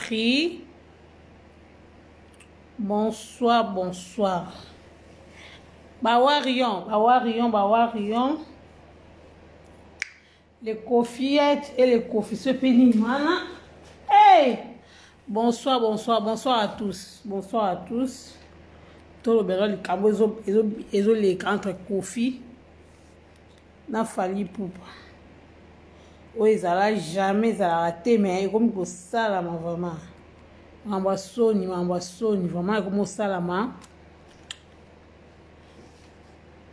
Paris. Bonsoir, bonsoir. Bawarion, Bawarion, Bawarion. Les Kofiettes et les Kofi wana. Hey! Bonsoir, bonsoir, bonsoir à tous. Bonsoir à tous. Tolobela likambo ezoleka entre Kofi na Fally Ipupa. Oyo ezala jamais ezalaka te mais ekomi kosalama vraiment. Makambo ya soni, makambo ya soni vraiment ekomi kosalama.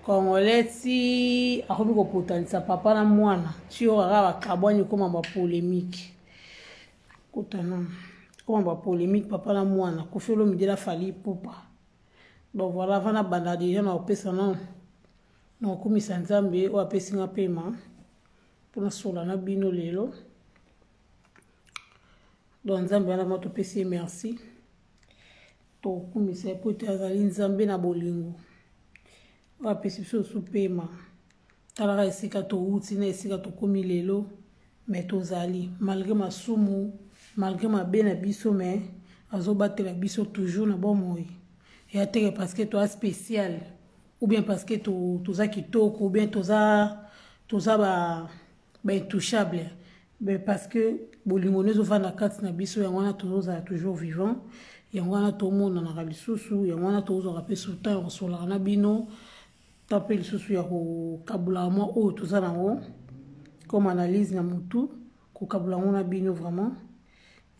Congolais ti akomi kopotanisa papa na mwana ti oyo kaka bakabwani ekoma ba polémique. Kutana ekoma ba polémique papa na mwana Koffi Olomide na Fally Ipupa. Donc voilà, avant na banda déjà na kopesa na na kokumisa Nzambe oyo apesi nga pema mpona sola na bino lelo. Donc Nzambe wana ma topesi ye merci. Tokumisa ye po ete azali Nzambe na bolingo oyo apesi biso lisusu pema. Talaka esika towuti na esika tokomi lelo, mais tozali malgré masumu, malgré mabe na biso, mais azobatela biso toujours na bomoi. Ya teke parce que toza spécial ou bien parce que toza kitoko ou bien toza toza ba ba intouchable, mais parce que bolingo nde ezovanda kati na biso, yango wana tozozala toujours vivant, yango wana tomonanaka lisusu, yango wana tozwaka mpe sultan ya kosolaka na bino ta mpe lisusu ya kokabula mwa oyo toza nango comme analyse na motu, kokabula yango na bino vraiment.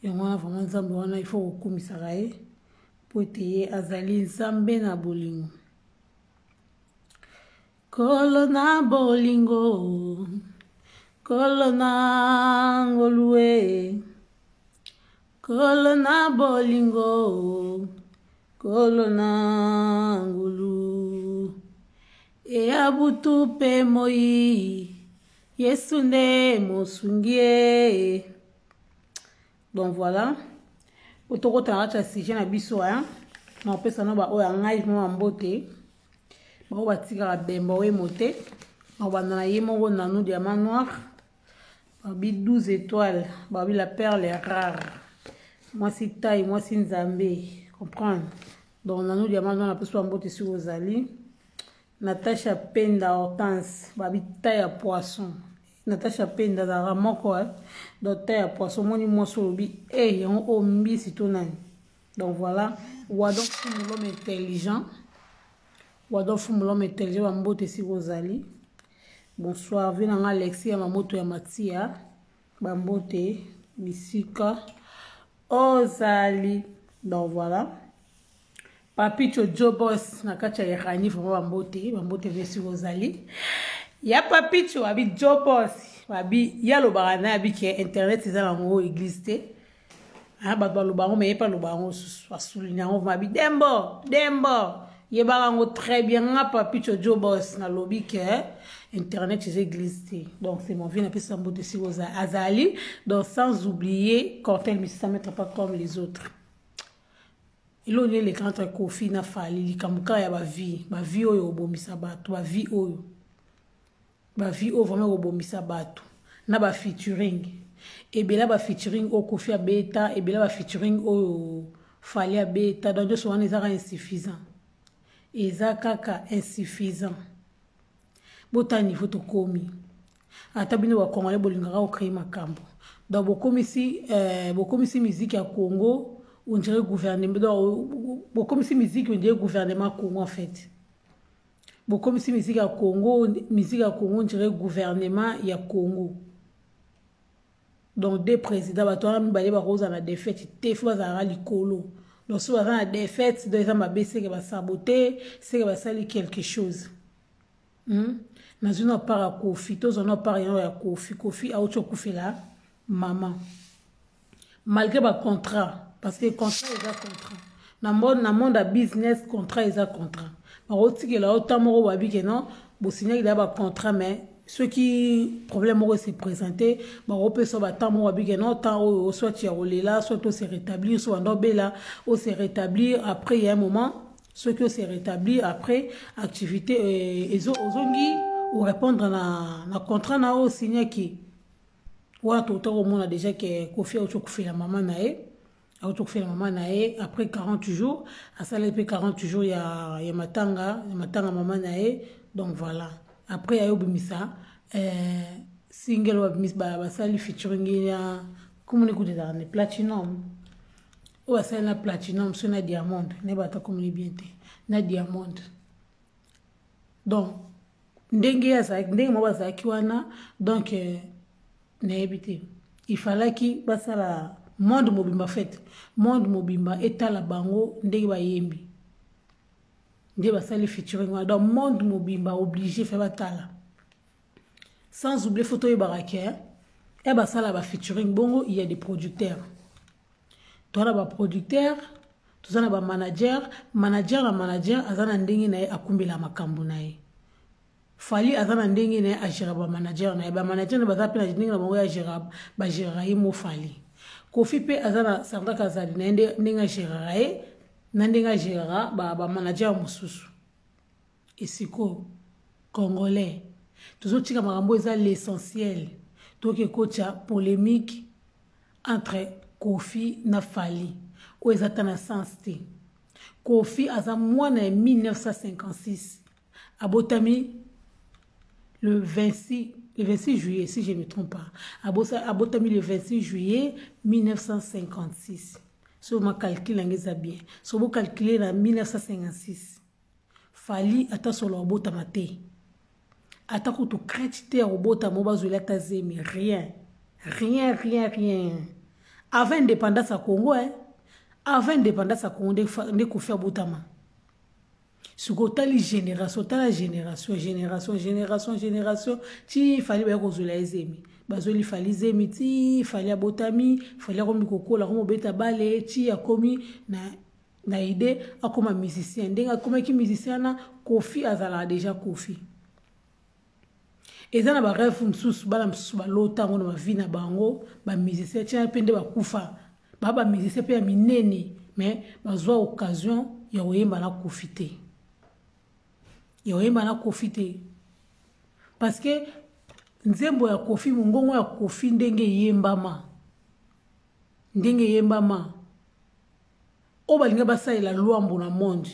Yango wana vraiment Nzambe wana il faut kokumisaka ye po ete ye azali Nzambe na bolingo. Kolo na bolingo, kolo na ngolue, kolo na bolingo, kolo na ngulu. Eya butu pe moi, Yesu nde mosungi ye. Donc voilà, otokota na kati ya sujet na biso, hein. Na opesa no ba oyo ya ngai mwa mbote. Bao batikaka bemba oyo te. Nakobanda na ye moko Nanu Diamant Noir. Babi 12 étoiles, babi la perle rare. Mwasi taille, mwasi nzambe, comprendre. Donc Nanu Diamant Noir napesi ba mbote soki ozali. Natacha Penda Hortense, babi taille ya poisson. Natacha Penda azalaka moko, hein. Donc taille ya poisson, moni mwasi olobi, eh yango oyo mbisi to nani. Donc voilà, Wadon Fumu l'homme intelligent. Wadon Fumu l'homme intelligent, ba mbote si ozali. Bonsoir, vi nanga Alexis ya mamoto ya Matia. Ba mbote bisika ozali. Donc voilà. Papicho Jobos na kati ya Irani vraiment ba mbote vesi ozali. Ya Papicho abi Jobos, abi ya lobaka na abi ke internet eza nango église te. Ah, bato baloba yango, mais ye mpe aloba yango susu, asouligne yango vraiment abi dembo dembo yebaka yango très bien. Nga Papicho Jobos nalobi ke internet eza église te. Donc c'est mon vie, napesa mbote siko azali. Donc sans oublier Cortel Misisa, mettre pas comme les autres. Eloko nini eleka entre Koffi na Fally? Likambo kaka ya bavie, bavie oyo obomisa bato, bavie oyo, bavie oyo vraiment obomisa bato na ba featuring ebele, ba featuring oyo Koffi abeta ebele, ba featuring oyo Fally abeta. Donc nyonso wana eza kaka insuffisant, eza kaka insuffisant. Botala niveau tokomi. Ata bino bakongolais bolingaka kocréer makambo. Donc bokomisi bokomisi musique ya Congo on dirait gouvernement. Donc bokomisi musique on dirait gouvernement Congo en fait. Bokomisi musique ya Congo, musique ya Congo on dirait gouvernement ya Congo. Donc deux présidents, bato wana mibale bakozala na défaite te, fo bazalaka likolo. Donc soki baza na défaite, donc eza mabe, seke basabote, seke basali quelque chose. Nazwi na part ya Koffi, tozwa na part yango ya Koffi. Koffi auti okufela mama malgré bacontrat, parce que contrat eza contrat na monde ya business, contrat eza contrat. Bakotikela yo ta moko, babi ke non, bosignaki deya bacontrat, mais soki problème moko se présente, bakopesa batemps moko, babi ke non, temps oyo soit ya kolela, soit ose rétablir, so banda obela, ose rétablir. Après ya un moment, soki ose rétablir, après activité ozongi orépondre na contrat na oyo osignaki wana. Tota komona déjà ke Koffi auti okufela mama na ye. Auti kokufela mama na ye après 40 jours, asalaki mpe 40 jours ya, ya matanga, ya matanga mama na ye. Donc voilà, après aye obimisa single oyo basali featuring ya komoni kutu ezalaka na Platinum, oyo basali na Platinum so na Diamond, nayeba ata komoni bien te, na Diamond. Donc ndenge azalaki, ndenge moko bazalaki wana, donc nayebi te, ifalaki basala monde mobimba fête, monde mobimba etala bango ndenge bayembi, nde basali featuring wana. Donc monde mobimba obligé fe batala. Sans oublier, faut toyebaka ke e basala bafeaturing bongo, il y a des producteurs, toza na baproducteur, toza na bamanager. Manager na manager aza na ndenge na ye akumbela makambo na ye. Fally aza na ndenge na ye agérer bamanager na ye, bamanager na baza mpe na ndenge na bango ya gérer, bagérera ye mo Fally. Koffi mpe aza na Sandra Kazali na ye, ndenge agérera ye na ndenge agérera bamanager mosusu. Esikoyo Congolais tozotika makambo eza l'essentiel, toke kotya polémique entre Koffi na Fally oyo eza ta na sens te. Koffi aza mwana ya 1956, abotami le 26 juillet, si je ne me trompe pas, abotami le 26 juillet 1956. So macalcul yango eza bien, so bocalcule na 1956, Fally ata solo abotama te, ata kutu crèche te ya kobotama o bazweli ata zemi, rien, rien, rien, rien. Avant indépendance ya Congo, eh? Avant indépendance ya Congo nde Koffi abotama. Sikoyo otali génération, otala génération, génération, génération, génération, ti Fally baya kozwela ye zemi. Bazweli Fally zemi, ti Fally abotami, Fally akomi kokola, akomi obeta bale, ti akomi na idée akoma musicien. Ndenge akomaki musicien wana, Koffi azalaka déjà. Koffi eza na barêve mosusu, bana mosusu balota yango na bavie na bango, bamusicien tina mpe nde bakufa, baa bamusicien mpe ya minene, mais bazwa occasion ya koyemba na Koffi te, ya koyemba na Koffi te, parce que nzembo ya Koffi, mongongo ya Koffi, ndenge eyembama, ndenge eyembama, oyo balingi basalela Lwambo na monde,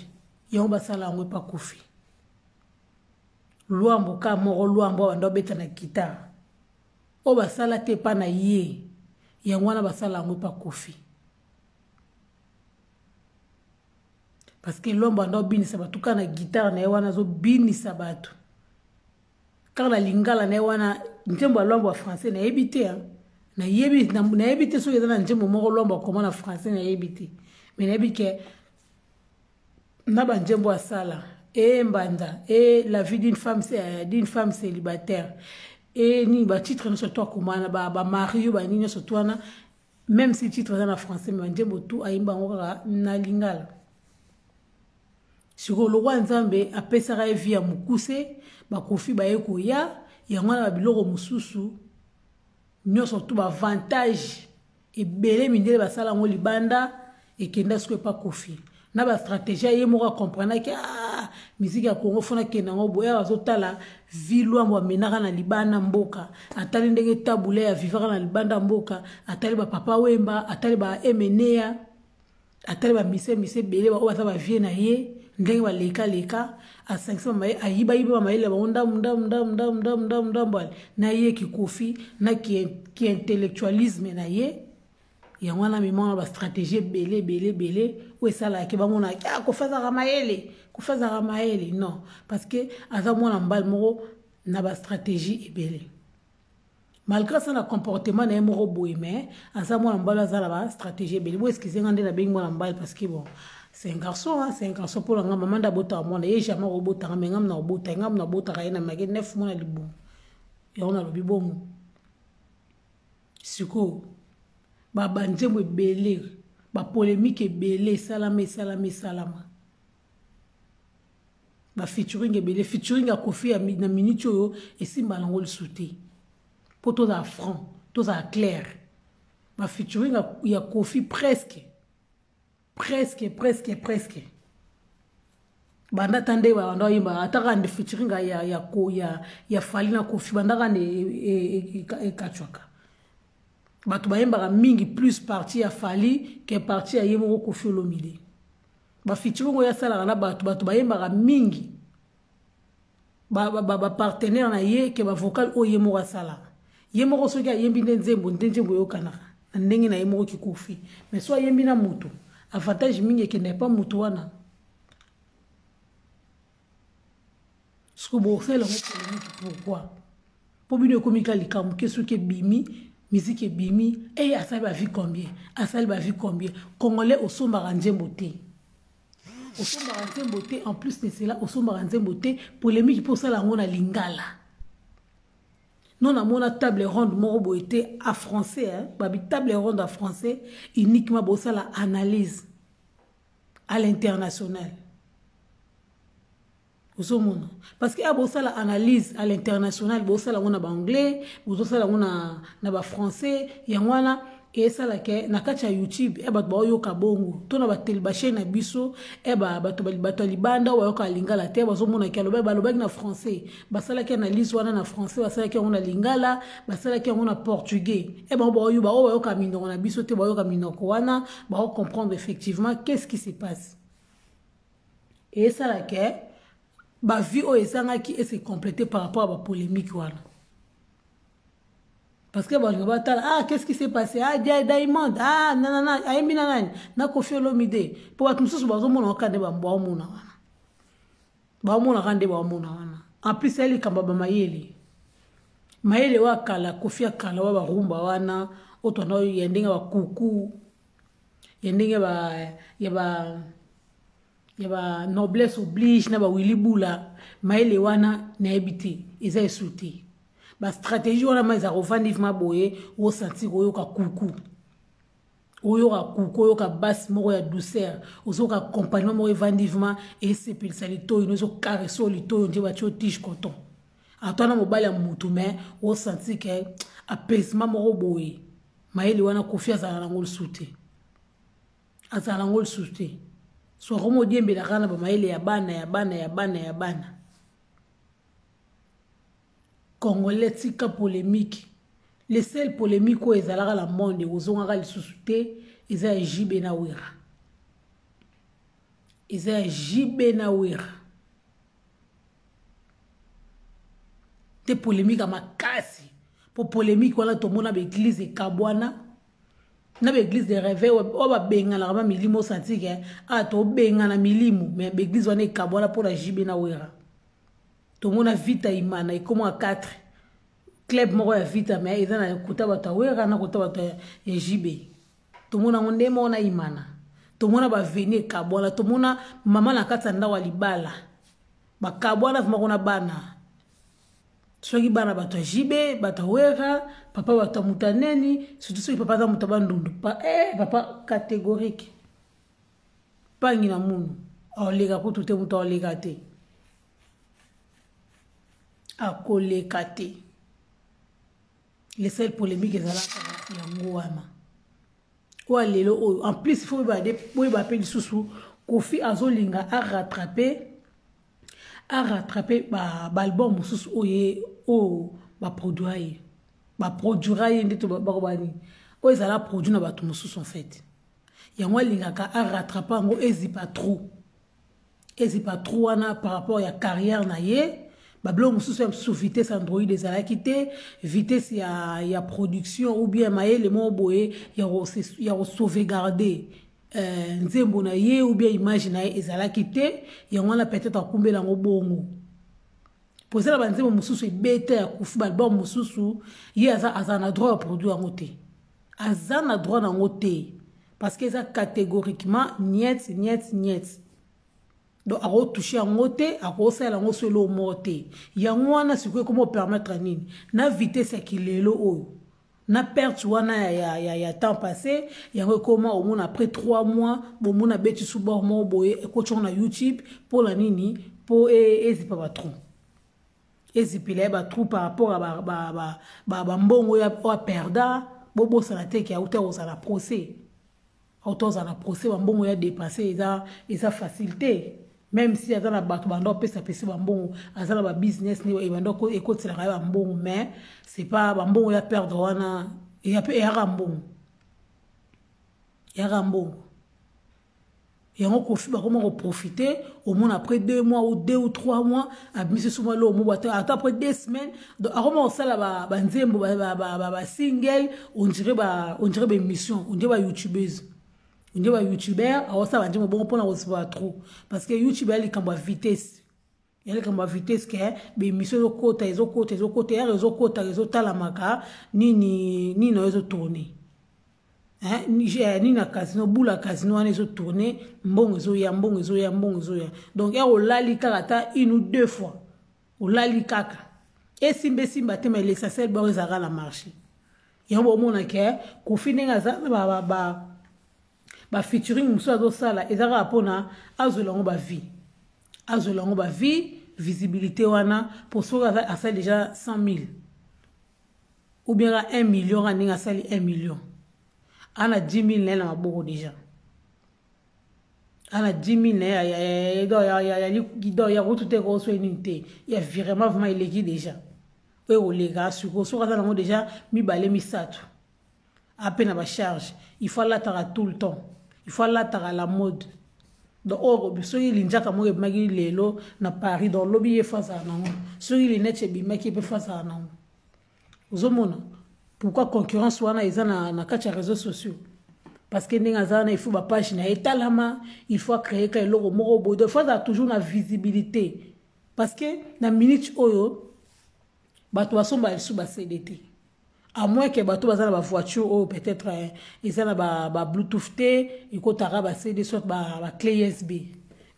yango basala yango epa Koffi. Lwambo ka moko, Lwambo banda obeta na guitare, oyo basala te epa na ye, yango wana basala yango epa Koffi, parce que Lwambo anda obinisa bato kaka na guitare na ye wana, azobinisa bato kaka na lingala na ye wana. Nzembo ya Lwambo ya français nayebi te, nayebi te soki eza na nzembo moko Lwambo akoma na français, nayebi te. Mais nayebi ke na banzembo asala e mbanda e la vie d'une femme célibataire e nini, batitre nyonso to akoma na bamari oyo banini nyonso to wana, même si titre eza na français, mais banzembo tu ayimba yango kaka na lingala. Sikoyo lokwa Nzambe apesaka ye vie ya mokuse, baKoffi baye koya, yango wana babiloko mosusu nyonso tu, baavantage ebele mindele basala yango libanda, ekenda sikoyo epa Koffi na bastratégie ye moko. Akomprenaki: ah, musique ya Congo fona akende yango boye. Azotala vie Lwambo amenaka na libanda mboka, atali ndenge Tabu Ley avivaka na libanda mboka, atali bapapa Wemba, atali ba Emeneya, atali bamise mise ebele oyo baza bavie na ye, ndenge balekaleka, asangisa bamaye, ayibayiba bamayele ya bango ndambu ndambu ndambu ndambu ndambu ndambu ndambu, ale na ye kikofi na kiintellectualisme na ye. Yango wana amema wana bastratégie ebele ebele ebele oyo esalaka bamonaka: ah, Koffi azalaka mayele, Koffi azalaka mayele. Non, parce que aza mwana mobali moko na bastratégie ebele, malgré ça na comportement na ye moko boye, mais aza mwana mobali, aza na bastratégie ebele. Bo excuse nga nde nabengi mwana mobali, parce que bon, c'est un garçon, hein, c'est un garçon. Mpo na nga, mama nde abotaka mwana ye, jamais akobotaka, mais ngam na obota, ngam na obotaka ye na make 9 mois na libumu. Yango nalobi bongo. Sikoyo banzembo ebele, bapolémique ebele esalama, esalama, esalama, bafeaturing ebele. Featuring ya Koffi na minute oyo esimba nango lisusu te. Mpo tozala franc, tozala clair, bafeaturing ya Koffi presque, presque, presque, presque banda ta nde banda oyimba, ataka nde featuring ya Fally na Koffi, bandaka nde ekacwaka. Bato bayembaka mingi plus partie ya Fally que partie ya ye moko Koffi Olomide. Ba featuring oyo asalaka na bato, bato bayembaka mingi ba, ba, ba, ba partenaire na ye ke ba vocal oyo ye moko asalaka. Ye moko soki ayembi nde nzembo, nde nzembo eyokanaka na ndenge na ye moko kikofi. Mais so ayembi na moto, avantage mingi ekenda epa moto wana. Sikoyo bosala yango polémique pourquoi? Mpo bino ekomi kaka likambo ke soki ebimi musique ebimi e asali ba vie combien, asali ba vie combien. Congolais osombaka nzembo te, osombaka nzembo te. En plus de cela, osombaka nzembo te, polémique mpo osala yango na lingala. Non, namona table ronde moko boye te a français, hein? Babi table ronde a français uniquement bosala analyse à l'international. Ozomona, parce que bosala analyse à l'international, bosala yango na baanglais, bozosala yango na bafrançais. Yango wana esalaka na kati ya YouTube e bato baoyoka bongo to na bachaîne na biso e bato ya libanda oyo bayoka lingala te, bazomonaki aloba balobaki na français, basalaki analyse wana na français, basalaki yango na lingala, basalaki yango na portugais. E bango baoyoba oyo bayoka minoko na biso te, bayoka minoko wana, baocomprendre effectivement qu'est-ce qui se passe. Esalaka bavie oyo ezangaki ese complété par rapport à bapolémique wana, parce que balinga batala: ah, qu'est-ce qui s'est passé? Ah, Diamond, ah, nanana, ayembi na nani? Na Koffi Olomide. Mpo bato mosusu bazomona kaka nde baomona wana, baomonaka nde baomona wana. En plus ya likambo ya bamayele, mayele oyo akala, Koffi akala wa barumba wana oyo twana ya ndenge bakuku, ya ndenge ya ba noblesse oblige na bawili bula. Mayele wana nayebi te, eza esu te. Bastratégie wana ma ezala kovandi ma boye, osentir oyoka kuku, oyoka kuku, oyoka basi moko ya douceur, ozoyoka accompagnement moko evandi vraiment esepelisa litoyi no, ezocaresser oyo litoyi nde batie o tige coton. Ata na mobali ya mutu, mais osentir ke apaisement moko boye. Mayele wana Koffi azala nango lisusu te, azala nango lisusu te. So akomi odiembelaka na bamayele ya bana, ya bana, ya bana, ya bana. Congolais, tika polémique. Le seul polémique oyo ezalaka na monde, ozongaka lisusu te, eza ya JB na Wera, eza ya JB na Wera te. Polémique ya makasi, mpo polémique wana tomona baeglise ekabwana na baeglise de réveil oyo babenganaka ba milimo, osentir ke a tobengana milimo, mais baeglise wana ekabwana mpona JB na Wera. Tomona Vita Imana ekóma 4 club moko ya Vita, mais eza na kota bato ya Wera na kota bato ya JB. Tomona yango nde moko na Imana. Tomona baveni ekabwana, tomona mama na kati ya ndako ya libala bakabwana vraiment kuna, bana soki bana bato ya JB, bato ya Wera, papa bato ya moto ya neni, surtout soki papa aza moto ya Bandundu, papa catégorique, pangi na munu, aoleka kutu te, moto aoleka te, akoleka te. Le seul polémique ezalaka yango wana. Oyo lelo oyo, en plus faut boyeba mpe lisusu, Koffi azolinga arattraper baalbum mosusu oyo oyo baproduira ye, baproduira ye nde bakoba nini, oyo ezala produit na bato mosusu. En fait, yango alingaka arattraper yango, ezipa trop, ezipa trop wana par rapport ya carrière na ye. Babiloko mosusu ya mosusu, vitesse Android ezalaki te, vitesse ya production ou bien mayele moko boye ya kosauvegarder nzembo na ye ou bien image na ye ezalaki te. Yango wana peut-être akumbela yango bongo, po eza na banzembo mosusu ebeta ya Koffi, baalbum mosusu ye aza na droit ya produit yango te, aza na droit nango te, parce que eza catégoriquement niet, niet, niet. Donc akotoucher yango te, akosalela yango so eloko moko te. Yango wana sikoyo ekoma opermettre nini na vitesse ya kilelo oyo na perte wana ya temps passé. Yango ekoma omona après 3 mois, bomona beti subor moko boye ekoti yango na YouTube. Mpona nini? Mpo ezipa batrou, ezipela ye batrou par rapport ya bambongo oyo aperda. Bobosana te ke auta kozala procès, auta kozala na procès, bambongo ya dépense eza facile te. Même si aza na bato banda opesapesa bambongo, aza na babusiness ne ebanda ekotiselaka ye bambongo, mais c'est pas bambongo ya perdre wana. Eya mpe eyaka mbongo, eyaka mbongo. Yango Kofi bakoma koprofite, omona après 2 mois ou 2 ou 3 mois abimisi so mwa eloko moko, ata après 2 semaines. Donc akoma kosala banzembo, basingle, on dirait baémission, on dirait bayoutubeuse, on dirait bayoutubeur. Aosala banzembo bongo mpona kozwa trop, parce que YouTube ya likambo ya vitesse, ya likambo ya vitesse ke baémission ezokota, ezokota, ezokota, yaka ezokota, ezotalamaka nini nini oyo ezotourne nini na casino, bula casino wana ezotourne, mbongo ezoya, mbongo ezoya, mbongo ezoya. Donc ya olali kaka ata une ou deux fois, olali kaka, esimba esimba te, mais l'essentiel bango ezalaka na marché. Yango bomona ke Kofi ndenge aza na bafeaturing mosusu azosala, eza kaka mpona azwela yango bavie, azwela yango bavie, visibilité wana, po soki asali déjà 100 000 ou bien 1 million, kaka ndenge asali 1 million, ana 10 000 na ye na maboko déjà, ana 10 000 na ye ya kutu te, koswe nini te, ya virement vraiment eleki déjà oyo koleka. Sikoyo soki aza nango déjà mibale, misato, ape na bacharge, il faut alataka tout le temps, il faut alataka la mode. Donc oyo soki linzaka moko ebimaki lelo na Paris, donc lobi ye faut azala nango. Soki lunette ebimaki, mpe faut azala nango. Ozomona pourquoi concurrence wana eza na kati ya réseaux sociaux? Parce que ndenge aza wana, il faut bapage na ye etalama, il faut acréer ka eloko moko boye. Donc il faut azala toujours na visibilité, parce que na minute oyo bato basomba lisusu baCD te, à moins ke bato baza na bavoiture oyo peut-être eza na babluetooth te, ekotaka baCD soit baclé USB.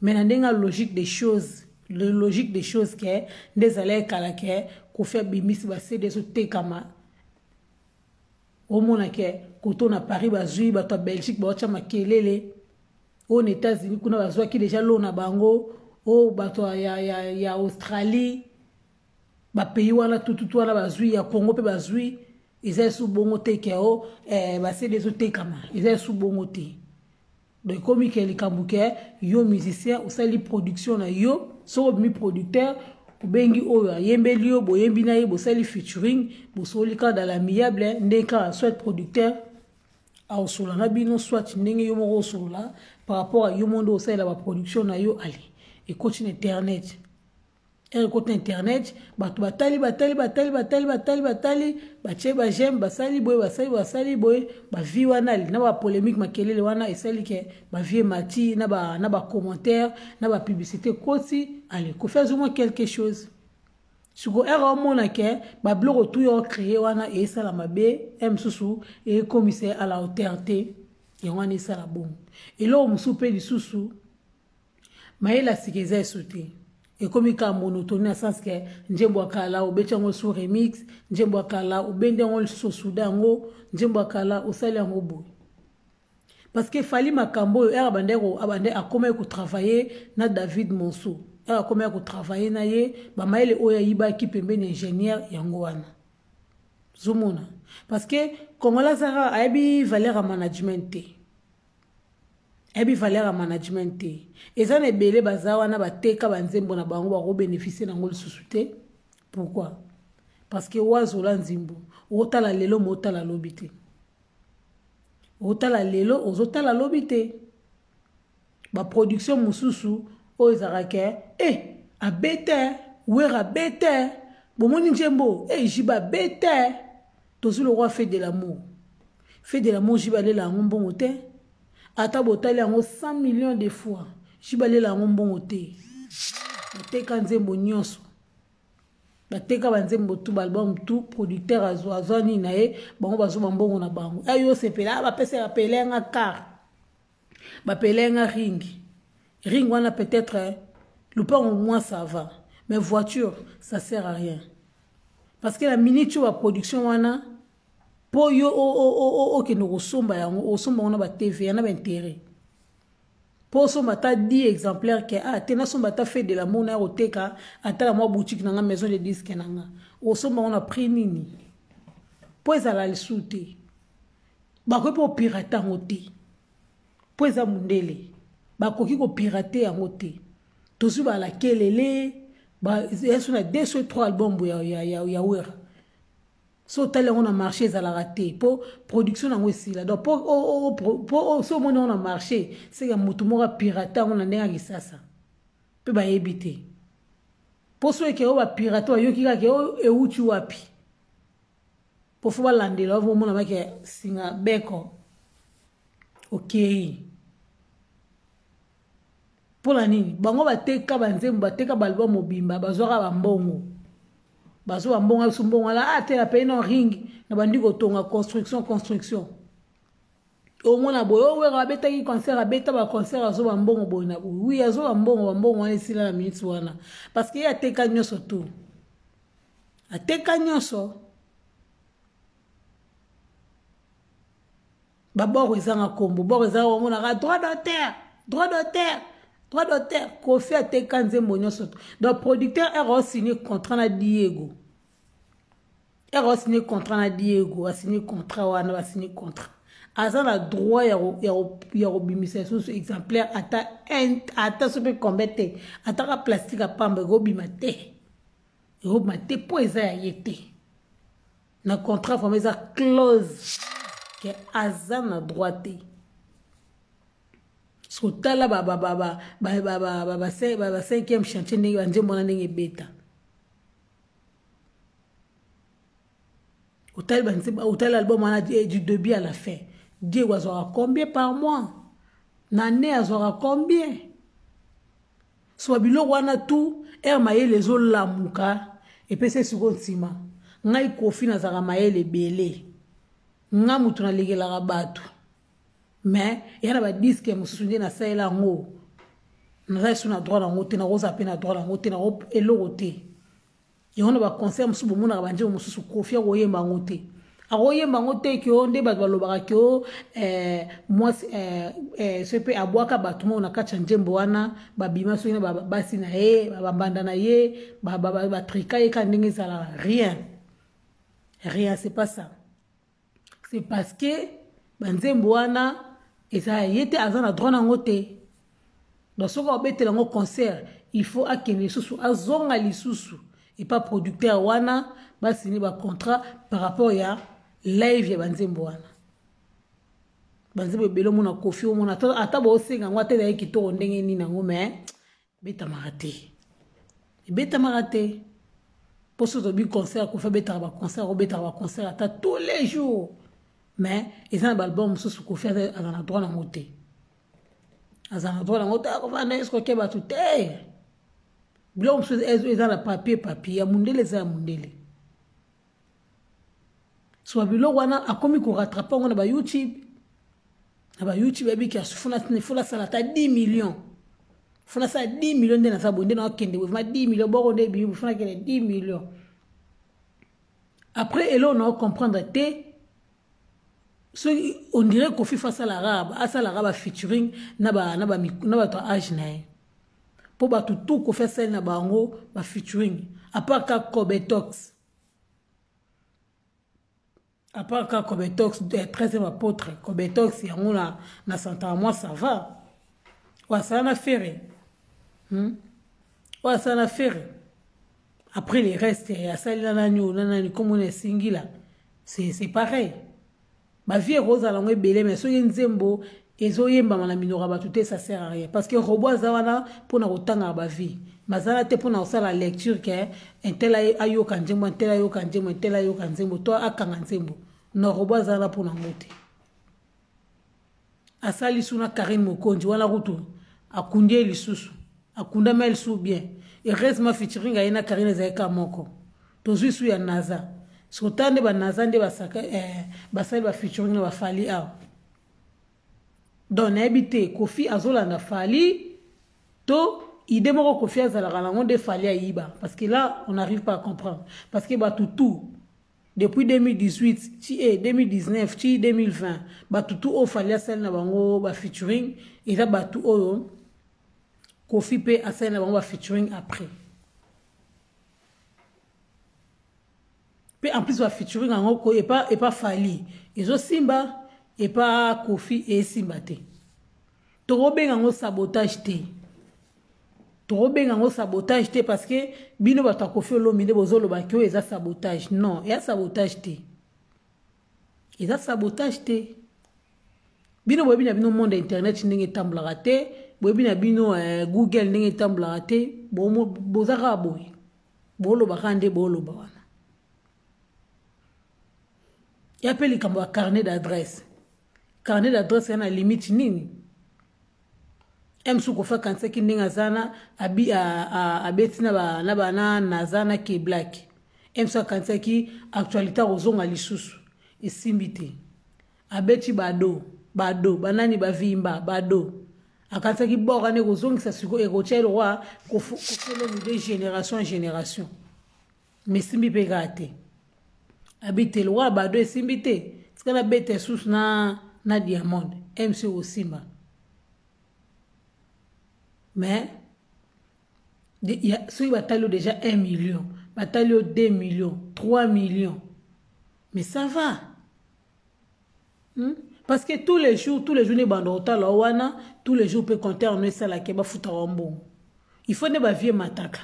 Mais na ndenge ya logique des choses, le logique des choses ke nde ezala ekala ke Kofi abimisi baCD ezotekama, omona ke koto na Paris bazwi, bato ya Belgique baotya makelele, oyo na États-Unis kuna bazwaki déjà lo na bango, oyo bato ya Australie, bapays wana tututu wana bazwi, ya Congo mpe bazwi. Eza esu bongo te ke o baCD ezotekama, eza esu bongo te. Donc ekomi ke likambo ke yo musicien osali production na yo, soki obimi producteur, obengi oyo ayembeli yo, boyembi na ye, bosali featuring, bosoli kaka dans l'amiable, ndenge kaka soit producteur aosolola na bino, soit ndenge yo moko osolola par rapport a yo moko nde osalela baproduction na yo. Ale ekoti na internet, ere ekoti na internet, bato batali, batali, batali, batali, batali, batali, batie baj'aime, basali boye, basali, basali boye, bavie wana na bapolémique, makelele wana esali ke bavie emati na bacommentaire, na bapublicité ekoti. Ale Kofi azwi mwa quelque chose. Siko ere omona ke babiloko tu yo créé wana eyesala mabe, e mosusu ekomisa à la hauteur te, yango wana esala bongo. Eloko mosusu mpe lisusu, mayele ya sika eza esu te, ekomi kaka monotonie, na sens ke nzembo ya kala obeti yango su remix, nzembo ya kala obendi yango lisusu, osuda yango, nzembo ya kala osali yango boye. Parce que Fally, makambo oyo ere abande akomaki kotravaille na David Monsoh, ere akomaki kotravaille na ye, bamayele oyo ayibaki pembeni ingénieur, yango wana zomona. Parce que Congolais azaka ayebi valeur ya management te, ayebi valeur ya management te. Eza na ebele baza wana bateka banzembo na bango, bakobénéficie nango lisusu te. Pourquoi? Parce que wazola nzimbo, otala lelo ma otala lobi te, otala lelo ozotala lobi te. Baproduction mosusu oyo ezalaka ke e abete Wera, abete, bomoni nzembo e Jiba abete, tozwi le roi Fait de l'amour. Fait de l'amour, Jiba alela yango mbongo te. Ata botali yango 100 millions de fois, Jiba alela yango mbongo te. Bateka nzembo nyonso, bateka banzembo tu, baalbum tu, producteur azwa, azwa nini na ye, bango bazwa bambongo na bango. Ayo osepela, bapesa, bapele nga car, bapele nga ring, ring wana peut-être lupango, moi ça va, mais voiture, ça sert à rien. Parce que la minute oyo baproduction wana, mpo yo okende kosomba yango, osomba yango na baTVA na baintérêt, mpo osomba ata 10 exemplaire ke ah te, nasomba ata Fait de l'amour na ya koteka ata na mwa boutique na nga, maison de disque na nga, osomba yango na prix nini? Mpo ezala lisusu te, bakoki mpo opirate yango te, mpo eza mondele, bakoki kopirate yango te. Tozwi balakelele, eso na 2 so 3 album ya Wera. So otali yango na marché, ezalaka te, mpo production na yango esila. Donc po so omoni yango na marché, seke motu moko apirate yango na ndenge ya kisasa mpe bayebi te. Mpo so eke oyo bapirate bayoki kaka oyo euti wapi, mpo fo balandela ovo omona bake singa beko okei. Mpo na nini bango bateka banzembo, bateka baalbum mobimba, bazwaka bambongo, bazwa bambongo biso mbongo wana ah, te na pays no ring na bandi kotonga construction construction. Omona boye owera abetaki concert, abeta baconcert, azwa bambongo boye na boye. Wi, azwa bambongo, bambongo wana esila na minute wana, parce que ye ateka nyonso tu, ateka nyonso. Baboro ezanga nkombo, boro ezanga, omonaka droit d'auteur, droit d'auteur, droit d'auteur. Kofi ateka nzembo nyonso. Donc producteur ere osigne contrat na Diego, ere osigne contrat na Diego, asigne contrat wana, basigne contrat, aza na droit ya kobimisa lisusu exemplaire ata ata so mpe combien te, ataka plastique apamba, ekobima te, ekobima te, mpo eza ya ye te. Na contrat vraiment eza clause ke aza na droit te. Soki otala ba cinquième chantier, ndenge banzembo wana ndenge ebeta, otali banzembo, otali album wana du début à la fin, Diego azwaka combien par mois na année? Azwaka combien? So biloko wana tout ere mayele ezolamuka, epesa sikoyo nsima. Ngai Kofi nazalaka mayele ebele, nga motu nalekelaka bato, mais eya na badisque mosusu nde nasalela yango, naza lisusu na droit nango te, nakozala mpe na droit nango te, nako eloko te. Yango na baconcert mosusu bomonaka banzembo mosusu, Kofi akoyemba yango te, akoyemba yango te. Ke o nde bato balobaka ke o mwasi soki mpe abwaka bato moko na kati ya nzembo wana, babima soki na basi na ye, bambanda na ye, batrika ye kaka ndenge ezalaka. Rien, rien, c'est pas ça. C'est parce que banzembo wana eza ya ye te, aza na droit nango te. Donc soki abetela yango concert, il faut akende lisusu, azonga lisusu epa producteur wana, basini bacontrat par rapport ya live ya banzembo wana. Banzembo ebele omona Kofi, omona ata bosenga yango, ata ezali kitoko ndenge nini yango, mais ebetamaka te, ebetamaka te. Mpo so tobi concert, Kofi abetaka baconcert, akobetaka baconcert ata tous les jours, mais eza na baalbum mosusu Kofi aza na droit nango te, aza na droit nango te. Akovanda escroquer bato te. Biloko mosusu eza na papier, papier ya mondele, eza ya mondele. So biloko wana akomi korattraper yango na baYouTube, na baYouTube. Yabiki funa asala ata 10 millions, funa asala 10 millions nde naza boye, nde nakokende boye, vraiment 10 millions boko nde ebimi, funa kende 10 millions. Après eloko na ocomprendre te, soki on dirait Kofi fa asalaka, asalaka bafeaturing na bato ya age na ye, mpo bato tu Kofi asali na bango bafeaturing, à part ka Cobetox, à part ka Cobetox, 13e apôtre Cobetox, yango na santaka moi ça va. Oyo asala na Ferre, Oyo asala na Ferre. Après les restes asali na nani oyo, na nani komona esingila, c'est pareil. Bavie ekozala yango ebele, mais soki nzembo ezoyembama na minoko ya bato te, ça sert à rien, parce que robot aza wana mpona kotangaka bavie, bazala te mpona kosala lecture ke un tel ayoka nzembo, un tel ayoka nzembo, un tel ayoka nzembo to akanga nzembo. No, robot aza wana mpona yango te. Asali su na Karine Mokonzi wana, kutu akundi ye lisusu, akundami ye lisusu bien. Heureusement featuring aye na Karine ezali ka moko. Tozwi su ya Naza, sota nde banaza nde basali bafeaturing na baFally awa. Donc nayebi te, Kofi azolanda Fally to idée moko Kofi azalaka nango nde Fally ayiba, parce que là on n'arrive pas à comprendre, parce que bato tout depuis 2018 ti 2019 ti 2020, bato tu oyo Fally asali na bango bafeaturing, eza bato oyo Kofi mpe asali na bango bafeaturing après. Mpe en plus bafeaturing yango epa Fally ezosimba, epa Kofi esimba te. Tokobenga yango sabotage te. Tokobenga yango sabotage te parce que bino bato ya Koffi Olomide bozoloba ke oyo eza sabotage. Non, eya sabotage te, eza sabotage te. Bino boyebi na bino monde ya internet ndenge etambolaka te, boyebi na bino Google ndenge etambolaka te. Boza kaka boye, boloba kaka nde boloba wana. Ya mpe likambo ya carnet d'adresse, carnet d'adresse ya na limite nini? Msu Kofi akanisaki ndenge aza na abeti na bana naza na Keblak. Msu akanisaki actualité akozonga lisusu, esimbi te. Abeti bado bado banani bavimba bado, akanisaki bor wana ekozongisa sikoyo, ekotia elokwa Koffi Olomide génération en génération, mais esimbi mpe kaka te. Abi te, lokola bado esimbi te, tika nabeta lisusu na Diamond mc osimba. Mais soki batali yo déjà 1 million, batali yo 2 millions, 3 millions, mais ça va, Parce que tous les jours, tous les jours, ne bando otala wana tous les jours mpe compteur no esalaki bafutaka mbongo. Il faut nde bavues mataka,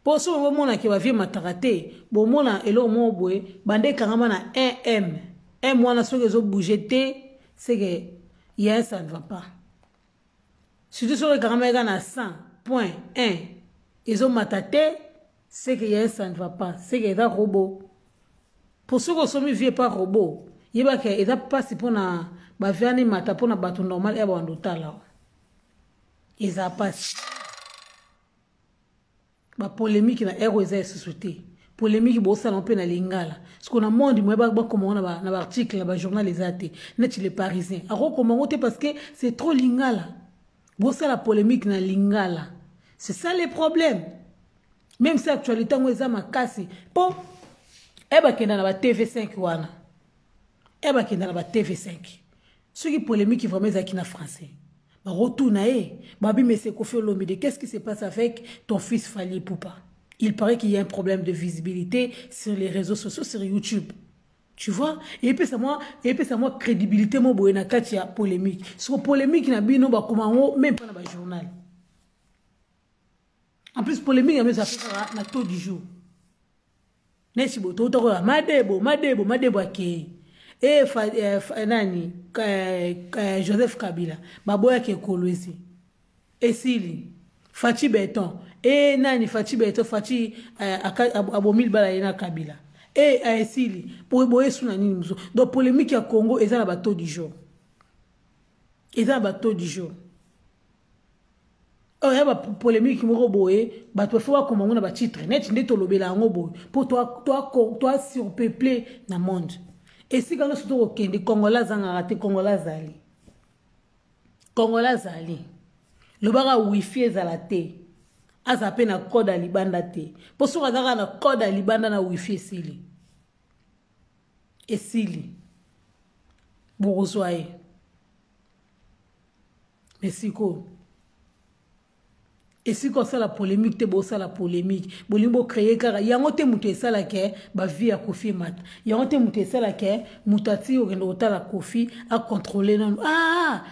mpo soki bomonake bavues mataka te, bomona eloko moko boye bande ekangama na 1 m m wana. Soki ezobouge te, c'est que ya ça ne va pas. Surtout soki ekangama eka na 100 point 1, ezomata te, c'est que ya ça ne va pas, c'est que eza robot. Po soki osomi vue pa robot, yebaka eza mpasi mpona bavues wana emata. Mpona bato normal ya bawanda otala, eza mpasi. Bapolémique na ero eza lisusu te. Polémique bosala mpe na lingala siko na monde moye bakoma ngo na baarticle na bajournal eza te. Neti Le Parisien akokoma ngo te parce que c'est trop lingala. Bosala polémique na lingala, c'est ça le problème. Même si actualité yango eza makasi, mpo e bakenda na ba TV5 wana, e bakenda na ba TV5, soki polémique vraiment ezalaki na français, bakotuna ye babi: «Mais c'est Koffi Olomide, qu'est-ce qui se passe avec ton fils Fally Ipupa? Il paraît qu'il y a un problème de visibilité sur les réseaux sociaux, sur YouTube.» Tu vois, epesa mwa crédibilité mo boye na kati ya polémique. Soko polémique na bino, bakoma yango même mpa na bajournal. En plus, polémique yango eza kaka na taux du jour. Neti boye touta koya Madebo, Madebo, Madebo akei e fa, eh, fa, nani eh, Joseph Kabila baboyaki ekolo esi esili. Fatshi Béton e nani, Fatshi Béton, Fatshi eh, abomi libala ye na Kabila e esili boye boye. Esu na nini mosusu? Donc polémique ya Congo eza na bateau du jour, eza na bateau du jour. Oyo ya bapolémique moko boye, bato bafo bakoma yango na batitre neti nde tolobela yango boye, mpo toasurpeuple na monde. Esika nyonso tokokende, Congolais azangaka te. Congolais azali, Congolais azali. Lobaka wifi ezala te, azala mpe na code ya libanda te, mpo soki azalaka na code ya libanda na wifi, esili, esili, bokozwa ye. Mais sikoyo esika osala polémique te, bosala polémique, bolingi bocréer kaka yango te. Moto esalaka bavues ya Koffi emata, yango te. Moto esalaka moto ati okende kotala Koffi, acontrôle nanu: «Ah,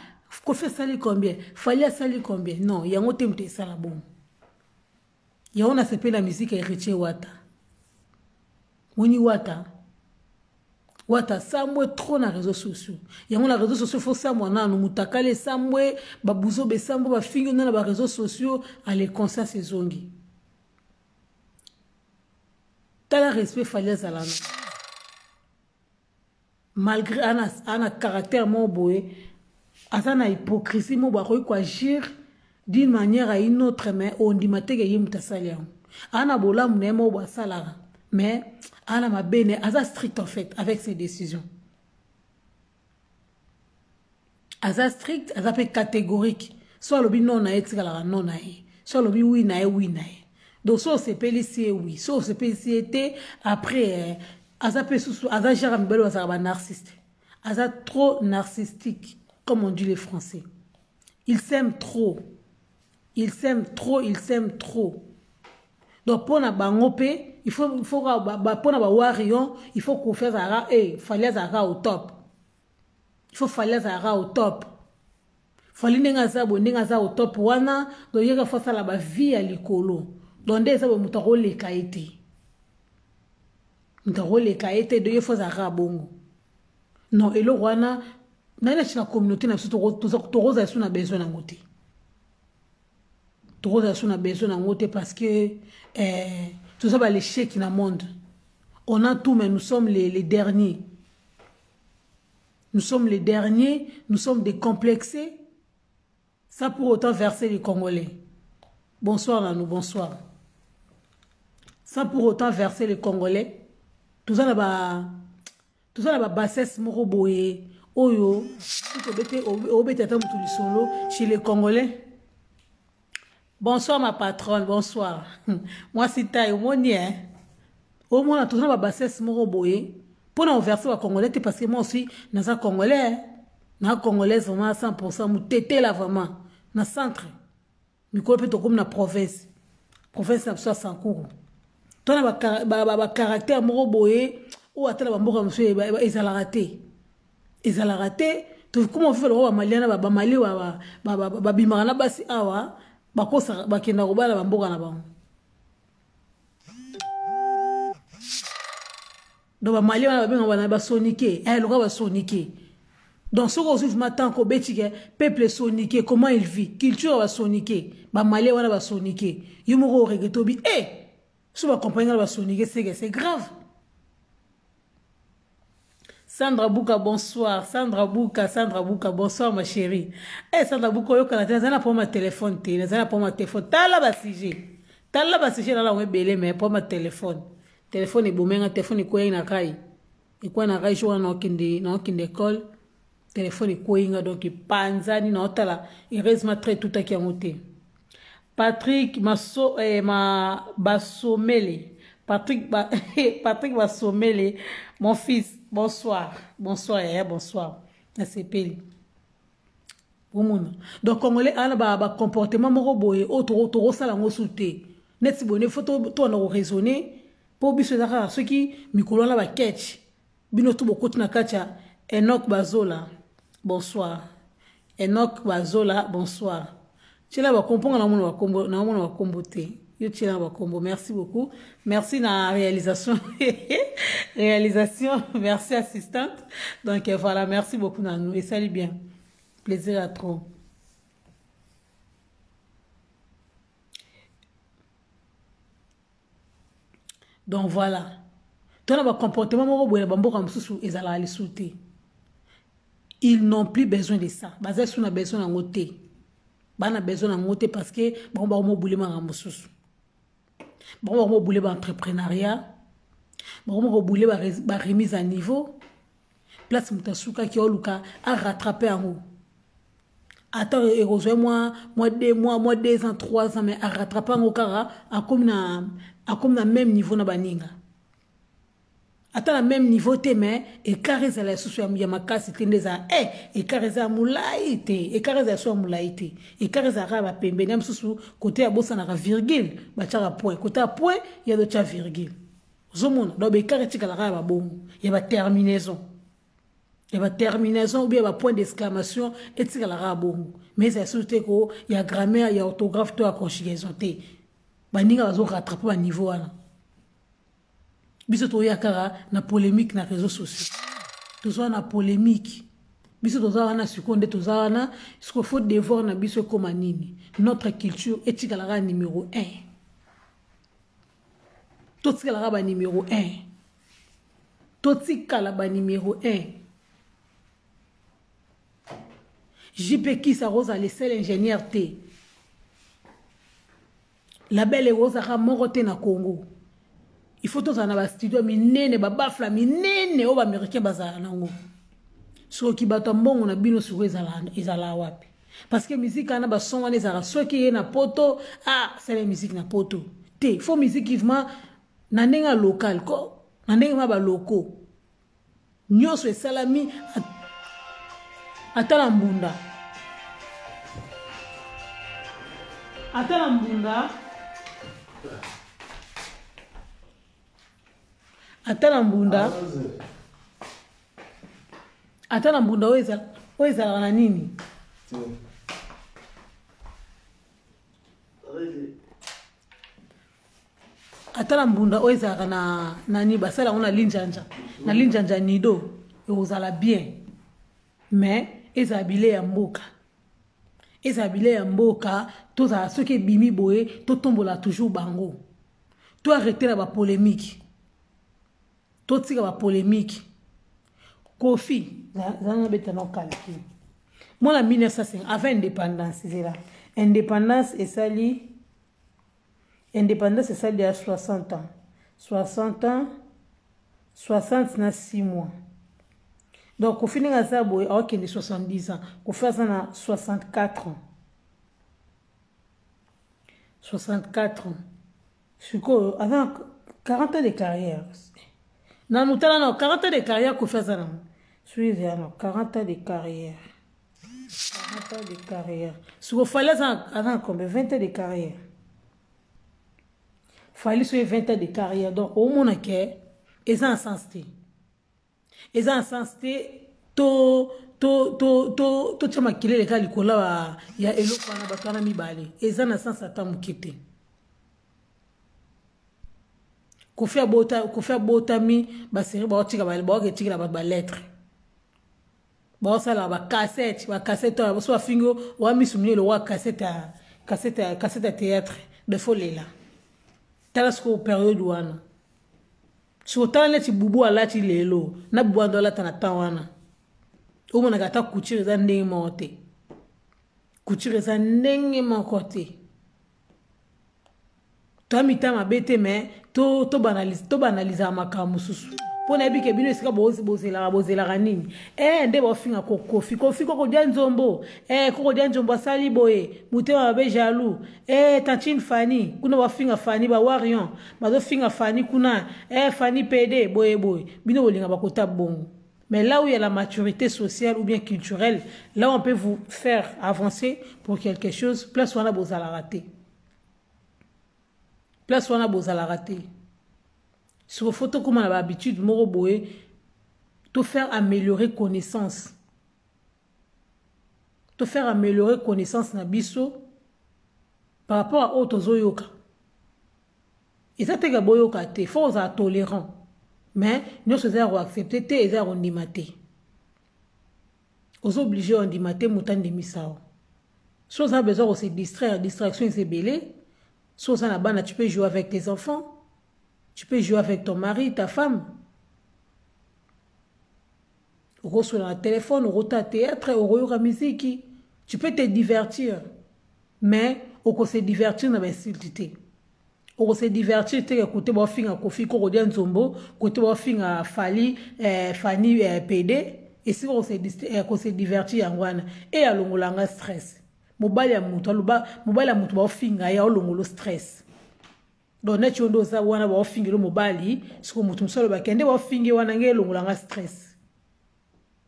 Koffi asali combien? Fally asali combien?» Non, yango te moto esala bongo. Yango nasepeli na musique ya Héritier Wata. Moni Wata, Wata sambwe trop na réseaux sociaux. Yango na réseaux sociaux fo sambwa nanu, mutakala esambwe, babuzo besambwe, bafingi nano na baréseaux sociaux, ale conscience ezongi. Tala respect Fally azala na, malgré ana caractère moko boye, aza na hypocrisie moko boye, akoki koagir d'une manière à une autre, mais ondima teke ye moto asali yango. Aza na bolamu na ye moko boye asalaka, mais ana mabe ne. Aza strict en fait avec ses décisions, aza strict, aza mpe catégorique. So alobi non na ye, etikalaka non na ye. So alobi oui na ye, oui na ye. Donc so osepelisi ye, oui, so osepelisi ye te, après aza mpe susu, aza genre mibali oyo azalaka banarcissiste. Aza trop narcissistique, comme on dit les Français. Il s'aime trop, il s'aime trop, il s'aime trop. Donc mpo na bango mpe il faut mpo na bawarriors, il faut Koffi azalaka, Fally azalaka au top. Il faut Fally azalaka au top. Fally ndenge aza boye, ndenge aza au top wana, donc ye kaka faut asala ba vie ya likolo. Donc nde eza boye moto akoleka ye te. Moto akoleka ye te, donc ye faut azala kaka bongo. Non, eloko wana nani nati na communauté na biso tokozala lisusu na besoin nango te. Tokozala lisusu na besoin nango te parce que eh, toza ba l'échec na monde. On a tout mais nous sommes les derniers. Nous sommes les derniers, nous sommes décomplexés. Sans pour autant verser les Congolais. Bonsoir Nanou, bonsoir. Sans pour autant verser les Congolais. Tout ça là-bas, tout ça là-bas, bassesse moko boye. Oyo, obete ata mutu lisolo chez les Congolais. Bonsoir ma patronne, bonsoir. Moi si taille, omoni hein. Omona tout ça ba bassesse moko boye. Pour na verser ba Congolais parce que moi aussi naza Congolais. Na Congolaise vraiment à 100% mutetela vraiment na centre. Mikolo pe tokomi na province. Province na biso ya Sankuru. Tona ba caractère moko boye oyo ata na ba mboka mosusu ezalaka te. Ezalaka te. Tokoma vivre lokola ba Malien na ba Mali ba bimaka na basi awa bakosa bakenda kobala ba mboka na bango. Donc ba Malien wana babengaka bana ba sonike, eh lokola ba sonike. Donc soki ozwi vraiment temps kobeti ke peuple sonike comment il vit, culture ya ba sonike, ba Malien wana ba sonike. Yo moko o regrette obi eh so ba comprendre ba sonike c'est que c'est grave. Sandra Bouka, bonsoir. Sandra Bouka, Sandra Bouka, bonsoir ma chérie. Eh Sandra Bouka, oyoka na te, nazali na problème ya téléphone te, nazali na problème ya téléphone. Tala ba sujet. Tala ba sujet na lango ebele mais problème ya téléphone. Téléphone ebomenga, téléphone ekoyaki na rail. Ekoyaki na rail jour wana naokende école. Téléphone ekoyi nga donc epanzani naotala heureusement très tutaki yango te. Patrick Maso, eh, ma, Basomele. Patrick, ba, Patrick Basomele, mon fils, bonsoir. Bonsoir, yaya, bonsoir. Nasepeli. Omona. Donc, Congolais, ana ba, ba comportement moko boye, o toro, toro sala ngo su te. Neti boye, faut to, to na raisonner. Po biso ezaka kaka soki mikolo na ba catch. Bino tout bokoti na kati ya Enoch Bazola. Bonsoir. Enoch Bazola, bonsoir. Tiela ba kombo na mona ba kombo, na mona ba kombo te. Yo tiela ba kombo. Merci beaucoup. Merci na réalisation. Réalisation, merci assistante. Donc voilà, merci beaucoup na nous et salut bien. Plaisir à trop. Donc voilà. Tona ba comportement moko boye na ba mboka mosusu ezalaka lisusu te. Ils n'ont plus besoin de ça. Baza lisusu na besoin nango te. Ba na besoin nango te parce que bango ba mobule makambo mosusu. Bango ba mobule ba entrepreneuriat. Bango ba mobule ba remise à niveau. Place moto asukaki oluka a rattraper yango. Ata ekozwa mwa mwa 2 mois, mwa 2 ans, 3 ans mais a rattraper yango kaka akomi na akomi na même niveau na baninga. Ata na même niveau te mais écart ezala lisusu ya makasi te nde ezala eh écart eza ya molai te, écart ezala lisusu ya molai te. Écart ezala kaka ba pembeni ya mosusu côté ya bosanaka virgule batiaka point, côté ya point ya dotia virgule. Ozomona donc écart etikala kaka ya babongo ya ba terminaison. Ya ba terminaison ou bien ba point d'exclamation etikala kaka bongo. Mais ezala lisusu te ko ya grammaire, ya orthographe to ya conjugaison te. Baninga bazo rattraper ba niveau wana. Biso toya kaka na polémique na réseaux sociaux. Toza na polémique. Biso toza wana sikoyo nde toza wana, sikoyo faut devoir na biso ekoma nini? Notre culture etikala kaka numéro 1. Totikala kaka ba numéro 1. Totikala ba numéro 1. JP Kisa Rosa le seul ingénieur te. La belle Rosa ka moko te na Congo. Il faut tozala na ba studio minene, ba bafla minene oyo ba américain bazala nango. Soki bato ya mbongo na bino sikoyo ezala wapi? Parce que musique wana ba son wana ezala soki ye na poto, ah, c'est la musique na poto. Te, faut musique vraiment na ndenge ya local ko, na ndenge ma ba locaux. Nyonso esalami ata na mbunda. Ata na mbunda. Ata na mbunda. Ata na mbunda oyo ezalaka na nini? Ata na mbunda oyo ezalaka na nani, basala yango na linjanja, na linjanja nido, ekozala bien. Mais ezala bilei ya mboka, ezala bilei ya mboka. Tozala soki ebimi boye, totombola toujours bango. To arrêter na bapolémique, totika bapolémique. Kofi zala nabeta na calcul. Mwana 1905, avant indépendance, zela indépendance esali, indépendance esali ya 60 ans, 60 ans, 60 na 6 mois. Donc Kofi, ndenge aza boye, aokende 70 ans. Kofi aza na 64 ans, 64 ans. Sikoyo aza na 40 ans de carrière. Nanu tala na 40 ans de carrière, Kofi aza nango soki ezala na 40 ans de carrière, 40 ans de carrière. Siko Fally aza na combien? 20 ans de carrière. Fally soki 20 ans de carrière. Donc omona ke eza na sens te, eza na sens te. To to to to totia makelele kaka likolo ya eloko wana. Bato wana mibale, eza na sens ata moke te. Kofi abota, Kofi abotami, baseri baotika, baoka etikela bato balettre, baosala bacassette, bacassette oyo so bafingi wa misu minene lokola cassette ya cassette, cassette ya théâtre de folela. Tala sikoyo période wana, siko tala neti bubu alati lelo na bubu ando alata na temps wana, omonaka ata couture eza ndenge moko te, couture eza ndenge moko te. Toya mita mabe te, mais tobanalizaka makambo mosusu, mpo nayebi ke bino esika bozelaka, bozelaka nini? E nde baofinga Kofi, Kofi kokodia nzombo, e kokodia nzombo asali boye, motema mabe, jaloux. E tantine Fani kuna, bafinga Fani, bawarion bazofinga Fani kuna, e Fani pd boye boye. Bino bolinga bakota bongo. Mais là où il y a la maturité sociale ou bien culturelle, là où on peut vous faire avancer pour quelque chose, place wana bozalaka te, place wana bozalaka te. Siko faut tokóma na bahabitude moko boye, to faire améliorer connaissance, to faire améliorer connaissance na biso par rapport à oyo tozoyoka. Eza teke boyoka te, faut ozala tolérant, mais nyonso eza ya koaccepte te, eza ya kondima te. Oza obligé ondima te, moto andimisa yo. So oza besoin kose distraire, distraction eza ebele. So oza na bana, tu peux jouer avec tes enfants, tu peux jouer avec ton mari, ta femme, okosola na téléphone, okota théâtre, okoyoka miziki, tu peux te divertir. Mais okose divertir na bainsulte te, okose divertir te kote baofinga Kofi kokodia nzombo, kote baofinga Fali, Fani, pd. Esika okose divertir yango wana e alongolanga stress. Mobali ya moto aloba, mobali ya moto baofinga ye, aolongolo stress. Donc neti yo nde oza wana, baofingelo mobali, siko moto mosusu alobaki nde baofingi wana, nge elongolanga stress.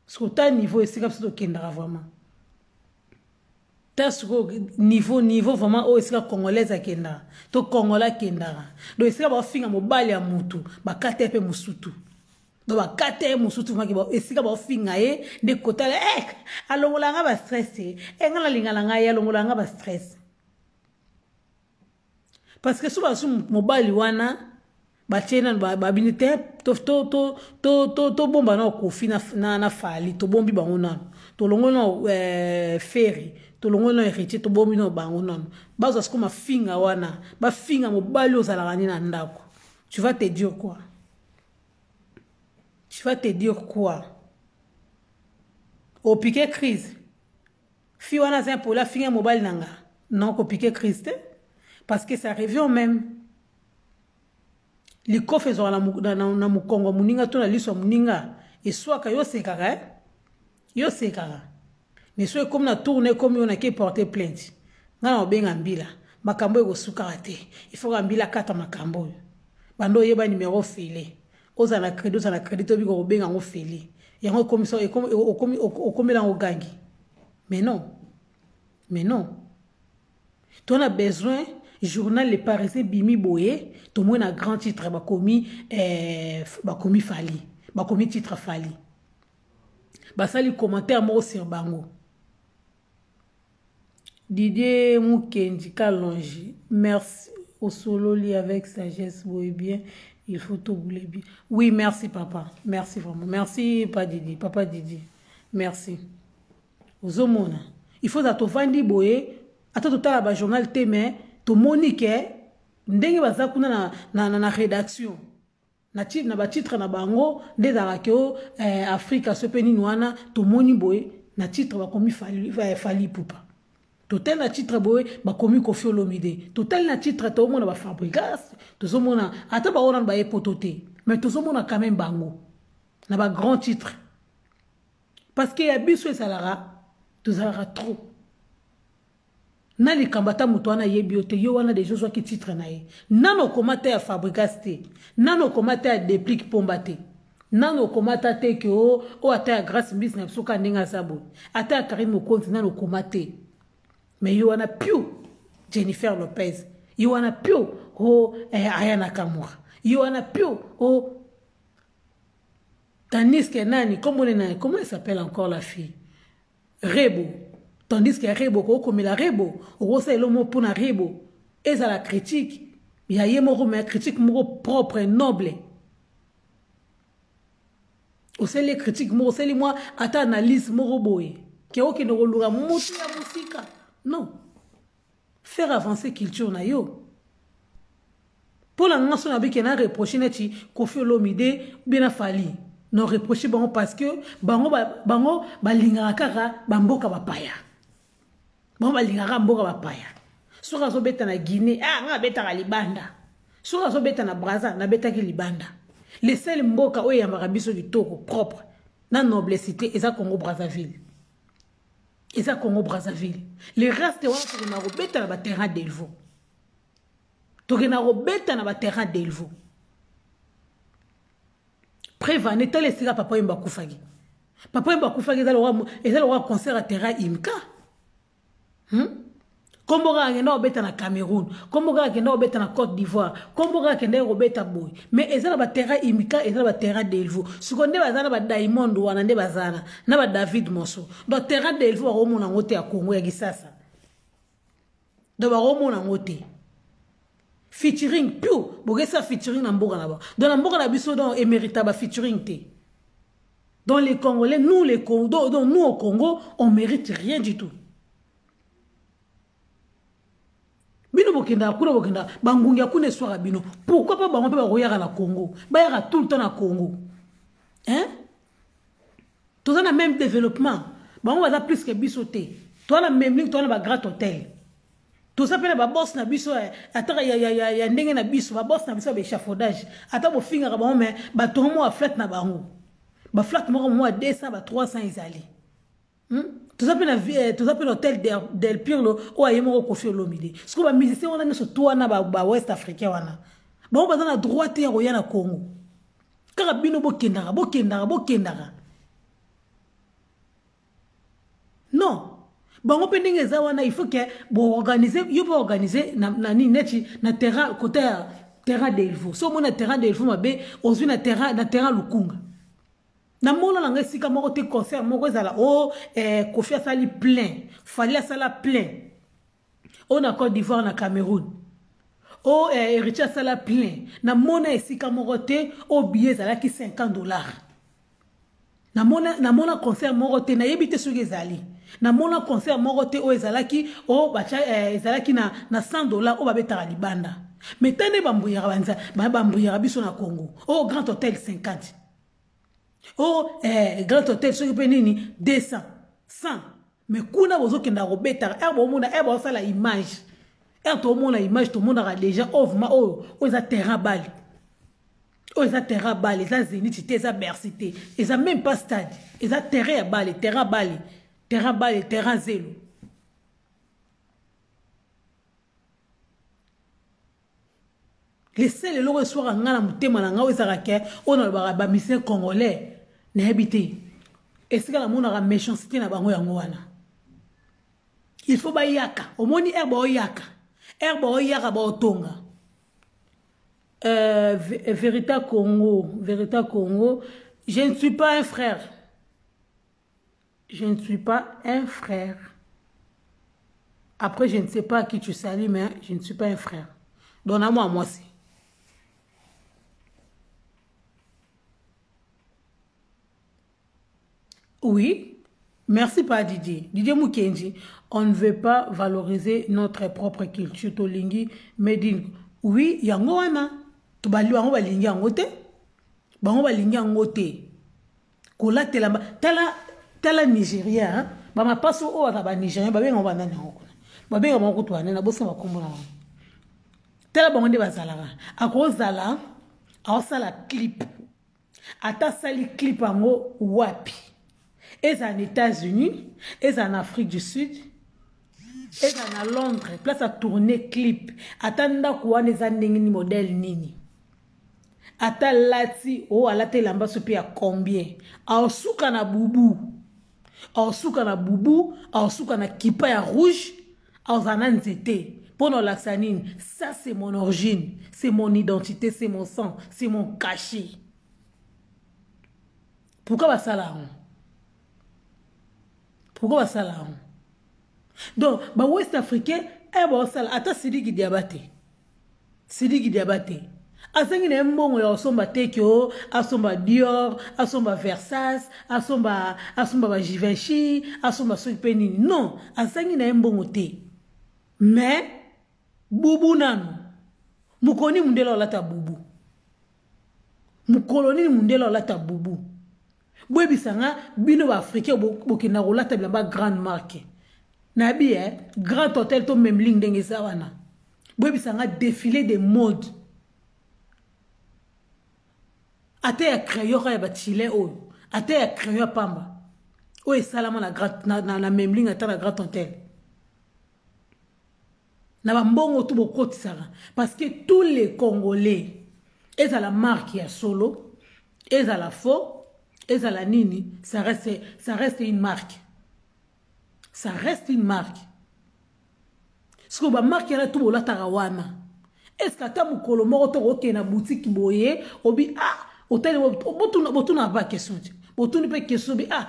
Siko ta niveau esika biso tokendaka vraiment, ta sikoyo niveau vraiment oyo esika congolaise akendaka to congolais akendaka. Donc esika baofinga mobali ya motu, bakata ye mpe mosutu. Donc bakata ye mosutu, maki esika baofinga ye nde kotala eh, alongolanga bastress te e, ngai nalinga na ngai, alongolanga bastress. Parce que so bazwi mobali wana, batie nanu, babini te, tobomba nano Kofi na Fali, tobombi bango nano, tolongoli nano Ferre, tolongoli nano Héritier, tobombi nano bango nano. Bazwa siko mafinga wana, bafinga mobali oyo ozalaka nde na ndako. Tu vas te dire quoi? Tu vas te dire quoi? Opike crise fi wana aza impoli, afinga mobali na nga. Non, kopike crise te, parce que ça revient même. Likofi ezwaka na mokongo ya moninga to na liso ya moninga, eswaka yo, osekaka, eh? Yo osekaka, mais so ekomi na tourne, ekomi yo nake porter plainte, ngai na obenga mbila, makambo oyo ekosukaka te. Il faut ka mbila akata makambo oyo. Bando oyeba numero fele, ozala na crédit, ozala na crédit, toyebi kobenga yango fele, yango okomela yango gangi. Mais non, mais non, to na besoin journal Le Parisien bimi boye, tomoni na grand titre bakomi, bakomi Fali, bakomi titre Fali, basali commentaire moko sur bango. Didier Mukendi Kalongi, merci. Osololi avec sagesse boye bien, il faut toboule bien. Oui, merci papa, merci vraiment, merci pa Didi, papa Didi, merci. Ozomona, il faut za tovandi boye, ata totala ba journal te mais tomoni ke ndenge baza kuna na rédaction na titre, na ba titre na bango nde ezalaka ke o eh, Afrika so mpe nini wana tomoni boye na titre bakomi Fally, eh, Fally Ipupa. Totali na titre boye bakomi Koffi Olomide, totali na titre tozomona ba Fabregas, tozomona ata bango nanu baye poto te, mais tozomona quand même bango na ba grand titre, parce que ya biso ezalaka tozalaka trop na likambo ata moto wana ayebi yo te, yo wana deja ozwaki titre na ye. Nano okoma te ya Fabregas te, nano okoma te ya Deplick Pomba te, nano okoma ata te ke o oyo ata ya Grace Mbisi na biso kaka ndenge aza boye, ata ya Karine Mokonzi nano okoma te, mais yo wana piu Jennifer Lopez, yo wana piu o eh, Aya Nakamura, yo wana piu o tandis que nani kombo ne nani, comment elle s'appelle encore la fille Rebo, tandis que Rebo okokomela Rebo, okosala eloko moko mpona Rebo, ezala critique ya ye moko, mais critique moko propre noble. Osali critique moko, osali mwa ata analyse moko boye ke okende koluka motu ya mosika. Non, faire avancer culture na yo. Mpo na nga so nabiki na reproche neti Koffi Olomide bien na Fally, non reproche bango parce que bango bango balingaka kaka bamboka bapaya, bango balingaka mboka bapaya. Soki azobeta na Guinée, ah nga abetaka libanda, soki azobeta na Brazza, nabetaki libanda. Le seul mboka oyo eyambaka biso kitoko propre na noblesse eza Congo Brazzaville, eza Congo Brazzaville. Le reste wana tokenda kobeta na ba terrain Delvaux, tokenda kobeta na ba terrain Delvaux. Preuve tala esika Papa Wemba akufaki. Papa Wemba akufaki eza lokola concert ya terrain Imka. Kombo kaka akenda kobeta na Cameroun, kombo kaka akenda kobeta na Côte d'Ivoire, kombo kaka akenda kobeta boye, mais eza na ba terrain Imika, eza na ba terrain Delvaux. Sikoyo nde baza na ba Diamond wana, nde baza na ba David Monsoh. Donc terrain Delvaux bakomona yango te ya Congo ya Kisasa, donc bakomona yango te. Featuring piu bokesa featuring na mboka na bango, donc na mboka na biso donc emérita ba featuring te. Donc les Congolais, nous les Congo, donc nous au Congo, on mérite rien du tout. Bino bokenda kuna, bokenda bangungi ya kuna eswaka bino. Pourquoi pas bango mpe bakoyaka na Congo? Bayaka tout le temps na Congo. Hein? Toza na même développement. Bango baza plus que biso te. Toza na même ligne, toza na ba grand hôtel. Toza mpe na ba boss na biso, ata ya ndenge na biso, ba boss na biso ya ba échafaudage. Ata bofingaka bango, mais batonga moko ba flat na bango. Ba flat moko moko ya 200 ba 300 ezali. Toza mpe na toza mpe na hôtel Del Pirlo oyo aye moko Koffi Olomide. Sikoyo ba musicien wana nyonso to wana ba West africain wana, bango baza na droit te ya koya na Congo. Kaka bino bokendaka, bokendaka, bokendaka. Non, bango mpe ndenge eza wana, il faut que boorganize, yo mpe organise na nini neti na terrain, côté ya terrain Delvaux. So omoni na terrain Delvaux mabe, ozwi na terrain Lukunga. Namona na ngai esika moko te concert moko ezala o eh, Koffi asali plein, Fally asala plein oyo na Côte d'Ivoire, na Cameroun o eh, Héritier asala plein. Namona esika moko te oyo billet ezalaki 50 $. Namona concert moko te, nayebi te soki ezali. Namona concert moko te oyo ezalaki oyo batya eh, ezalaki na 100 $ oyo babetaka libanda. Mais tande bambuyaka, bambuyaka biso na Congo oyo grand hôtel 50, oyo eh, grand hôtel soki mpe nini 200, 100, mais kuna bozokenda kobetaka ere bomona ere bozosala image, ere tomona image, tomonaka déjà oyo vraiment oyo eza terrain bale, oyo eza terrain bale, eza Zénith te, eza Bercy te, eza même pas stade, eza terrain ya bale, terrain bale, terrain bale, terrain zelo. Le seul eloko eswaka ngai na motema na ngai oyo ezalaka ke oyo nalobaka bamusicien congolais, nayebi te esika namonaka méchanceté na bango yango wana. Il faut bayaka, omoni ere baoyaka, ere baoyaka baotonga. Verita Congo, Verita Congo, je ne suis pas un frère. Je ne suis pas un frère. Après, je ne sais pas à qui tu salues, mais je ne suis pas un frère. Donc na mwa mwasi. Oui, merci pas Didier. Didier Mukenji, on ne veut pas valoriser notre propre culture tolingi made in. Oui, yango wana tobali bango balingi yango te. Bango balingi yango te. Kolatela tala tala Nigeria, hein? Ba mapaso oyo ata ba Nigérien ba benga ba nani yango kuna. Ba benga bango kutu banani na bosa ba kombo na bango. Tala bango nde bazalaka. Akozala aosala clip. Ata asali clip yango wapi? Ezala na États-Unis, ezala na Afrique du Sud, ezala na Londres, place a tourner clip. Ata ndako wana eza ndenge ni modèle nini? Ata lati, oh alata elamba sopi ya combien? Aosuka na bubu. Aosuka na bubu, aosuka na kipa ya rouge, aozala na nzete. Mpo na olakisa nini? Ça c'est mon origine, c'est mon identité, c'est mon sang, c'est mon cachet. Pourquoi basala yango? Pourquoi basala yango? Donc ba West africain eh baosala ata Sidiki Diabaté. Sidiki Diabaté azangi na ye mbongo ya kosomba tekio, asomba Dior, asomba Versace, asomba asomba ba Givenchy, asomba soki pe nini. Non, azangi na ye mbongo te. Mais bubu nanu. Mokoni mundele olata bubu. Mokolo nini mundele olata bubu? Boyebisa nga bino ba africain bokenda kolata bilamba grande marque. Nabi eh, Grand Hotel to Memling ndenge eza wana. Boyebisa nga défilé de mode. Ata ya crayon ya ba chilien oyo, ata ya crayon pamba. Oyo esalama na grand na, na, na Memling ata na Grand Hotel. Na ba mbongo tout bokotisaka parce que tous les Congolais ezala marque ya solo, ezala faux, ezala nini, ça reste une marque. Ça reste une marque. Siko ba marque yana tout bolataka wana. Est-ce que ata mokolo moko to okende na boutique boye, obi ah, otali botuna botuna ba question ti. Botuni pe question bi ah,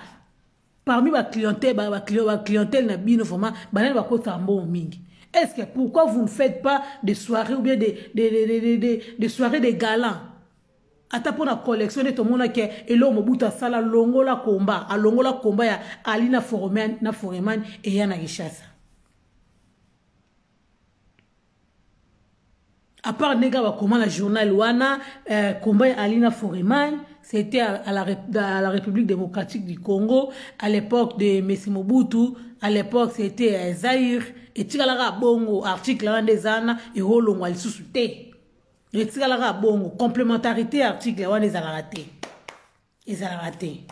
parmi ba clientèle ba, ba, ba clientèle na bino vraiment banani bakotisa mbongo mingi. Est-ce que pourquoi vous ne faites pas des soirées ou bien des soirées de galants? Ata pona collection nde tomona ke eloko Mobutu asala longola komba, alongola komba ya Ali na Foreman, na Foreman eya na Kinshasa. À part ndenge bakoma na journal wana, komba ya Ali na Foreman, c'était à la République démocratique du Congo, à l'époque de Messi Mobutu, à l'époque c'était Zaïre, etikalaka bongo, article wana nde eza wana, ekolongwa lisusu te. Etikalaka bongo, complémentarité article wana ezalaka te. Ezalaka te.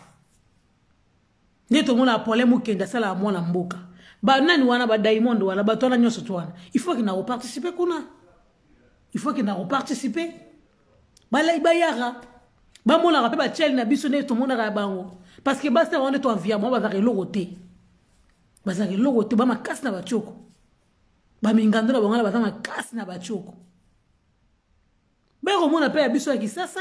Nde tomona Paulin Mukende asalaka mwana mboka. Ba nani wana, ba Diamond wana, bato wana nyonso to wana. Il faut qu'il participe kuna. Il faut qu'il participe. Balai bayara. Bamonaka pe ba tchel na biso nde tomonaka ya bango. Parce que basi wana nde to envia bango, bazalaka eloko te. Bazalaka eloko te, ba makasi na batioko. Ba mingando na bango wana baza makasi na batioko. Bakomona pe ya biso ya Kisasa.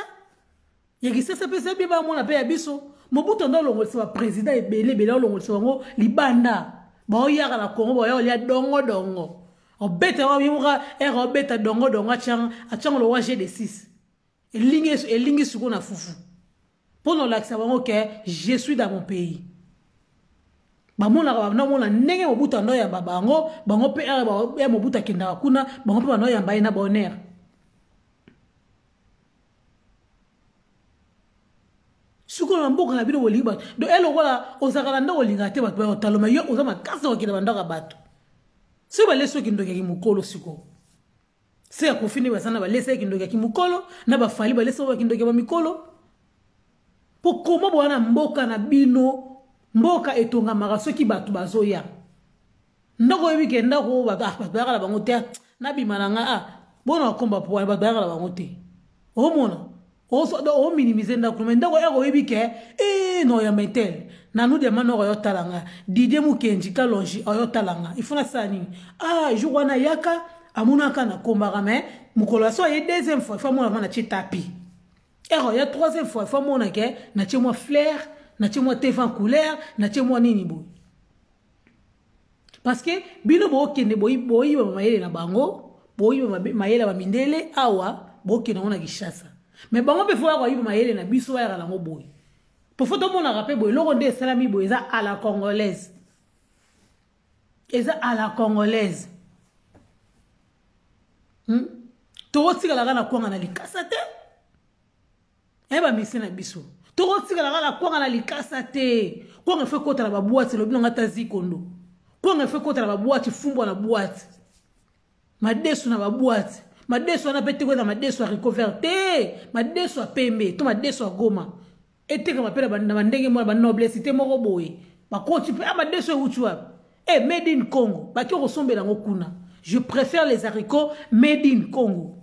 Ya Kisasa pe se bien bamona pe ya biso. Mobutu ndo alongolisa ba président ebele ebele alongolisa bango libanda. Baoyaka na Congo, baoya kolia dongo dongo. Obeta wa yoka, era obeta dongo dongo achang, achang le wa G de 6. Elingi, elingi suko na fufu. Pour nous lakisa bango que je suis dans mon pays. Bamonaka ba, namona ndenge Mobutu ando yamba bango, bango pe era ba, ya Mobutu akendaka kuna, bango pe bando yamba ye na bonheur. Sikoyo na mboka na bino bolingi bato. Donc, eloko lokola ozalaka na ndako olingaka te bato baya kotala, mais yo oza makasi na kokende ba ndako ya bato. Soki balesi yo kindoki ya kimokolo sikoyo. Se ya Koffi nde baza na balesi ya kindoki ya kimokolo, na ba Fally balesi bango ba kindoki ya ba mikolo. Po koma boya na mboka na bino, mboka etongamaka soki bato bazoya. Ndako oyebi ke ndako oyo bato, ah, bato bayaka na bango te, ah, nabima na nga, ah, bona bakomba po wana, bato bayaka na bango te. Omona? Ozo, donc, o minimiser ndako, mais ndako ere oyebi ke, eh, non, ya metel. Nanu diamant nord oyo tala nga. Didier Mukendi, Kalonji, oyo tala nga. Il faut na sala nini? Ah, jour wana yaka, amonaka na kombaka, mais mokolo ya so aye deuxième fois, il faut amona na tie tapis. Ere ya troisième fois, il faut amona ke, na tie mwa fleur, na tie mwa thé en couleur, na tie mwa nini boye. Parce que bino bokende boyi boyi ba mayele na bango, Boyiba mayele ya bamindele awa, bokende yango na Kinshasa. Mais bango mpe fo ya koyiba mayele na biso, bayaka nango boye. Po fo tomonaka mpe boye, eloko nde esalami boye eza à la congolaise. Eza à la congolaise. Tokotikalaka na kwanga na likasa te. Ba mise na biso. Tokotikalaka na kwanga na likasa te. Kwanga fo ekota na baboîte, lobi nanga ta zikondo. Kwanga fo ekota na baboîte, fumbwa na boîte. Madesu na baboîte. Madesu wana pe te koza madesu ya recouvert te. Madesu ya pembe, to madesu ya goma. Etekama pe na ba ndenge mona ba noblesse te moko boye. Bakoti pe, ah, madesu euti wapi? Eh, made in Congo. Baki kosombela yango kuna. Je préfère les haricots made in Congo.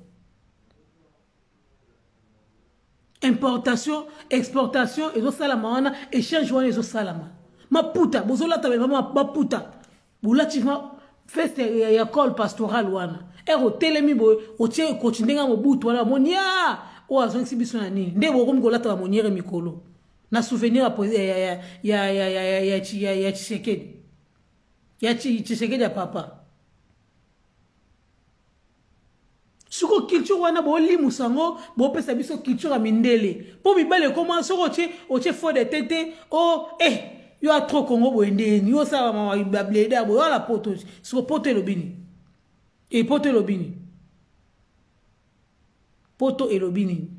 Importation, exportation, ezosalama wana, échange wana ezosalama. Maputa, bozolata ba maputa. Bolati ma feste ya col pastoral wana. Ero otelemi boye, otie ekoti ndenge ya Mobutu wana, bamoni, ah, oyo azongisi biso na nini? Nde bokomi kolata ba moniere mikolo. Na souvenir ya Tshisekedi. Ya Tshisekedi ya papa. Siko culture wana bolimusa yango, bopesa biso culture ya mindele. Po mibale ekoma soko otie faux de tete, oh, yo a trop Congo boye ndeni, yo osala ba mama ba bleda boye, wala poto. Siko poto elobi nini? E poto elobi nini? Poto elobi nini?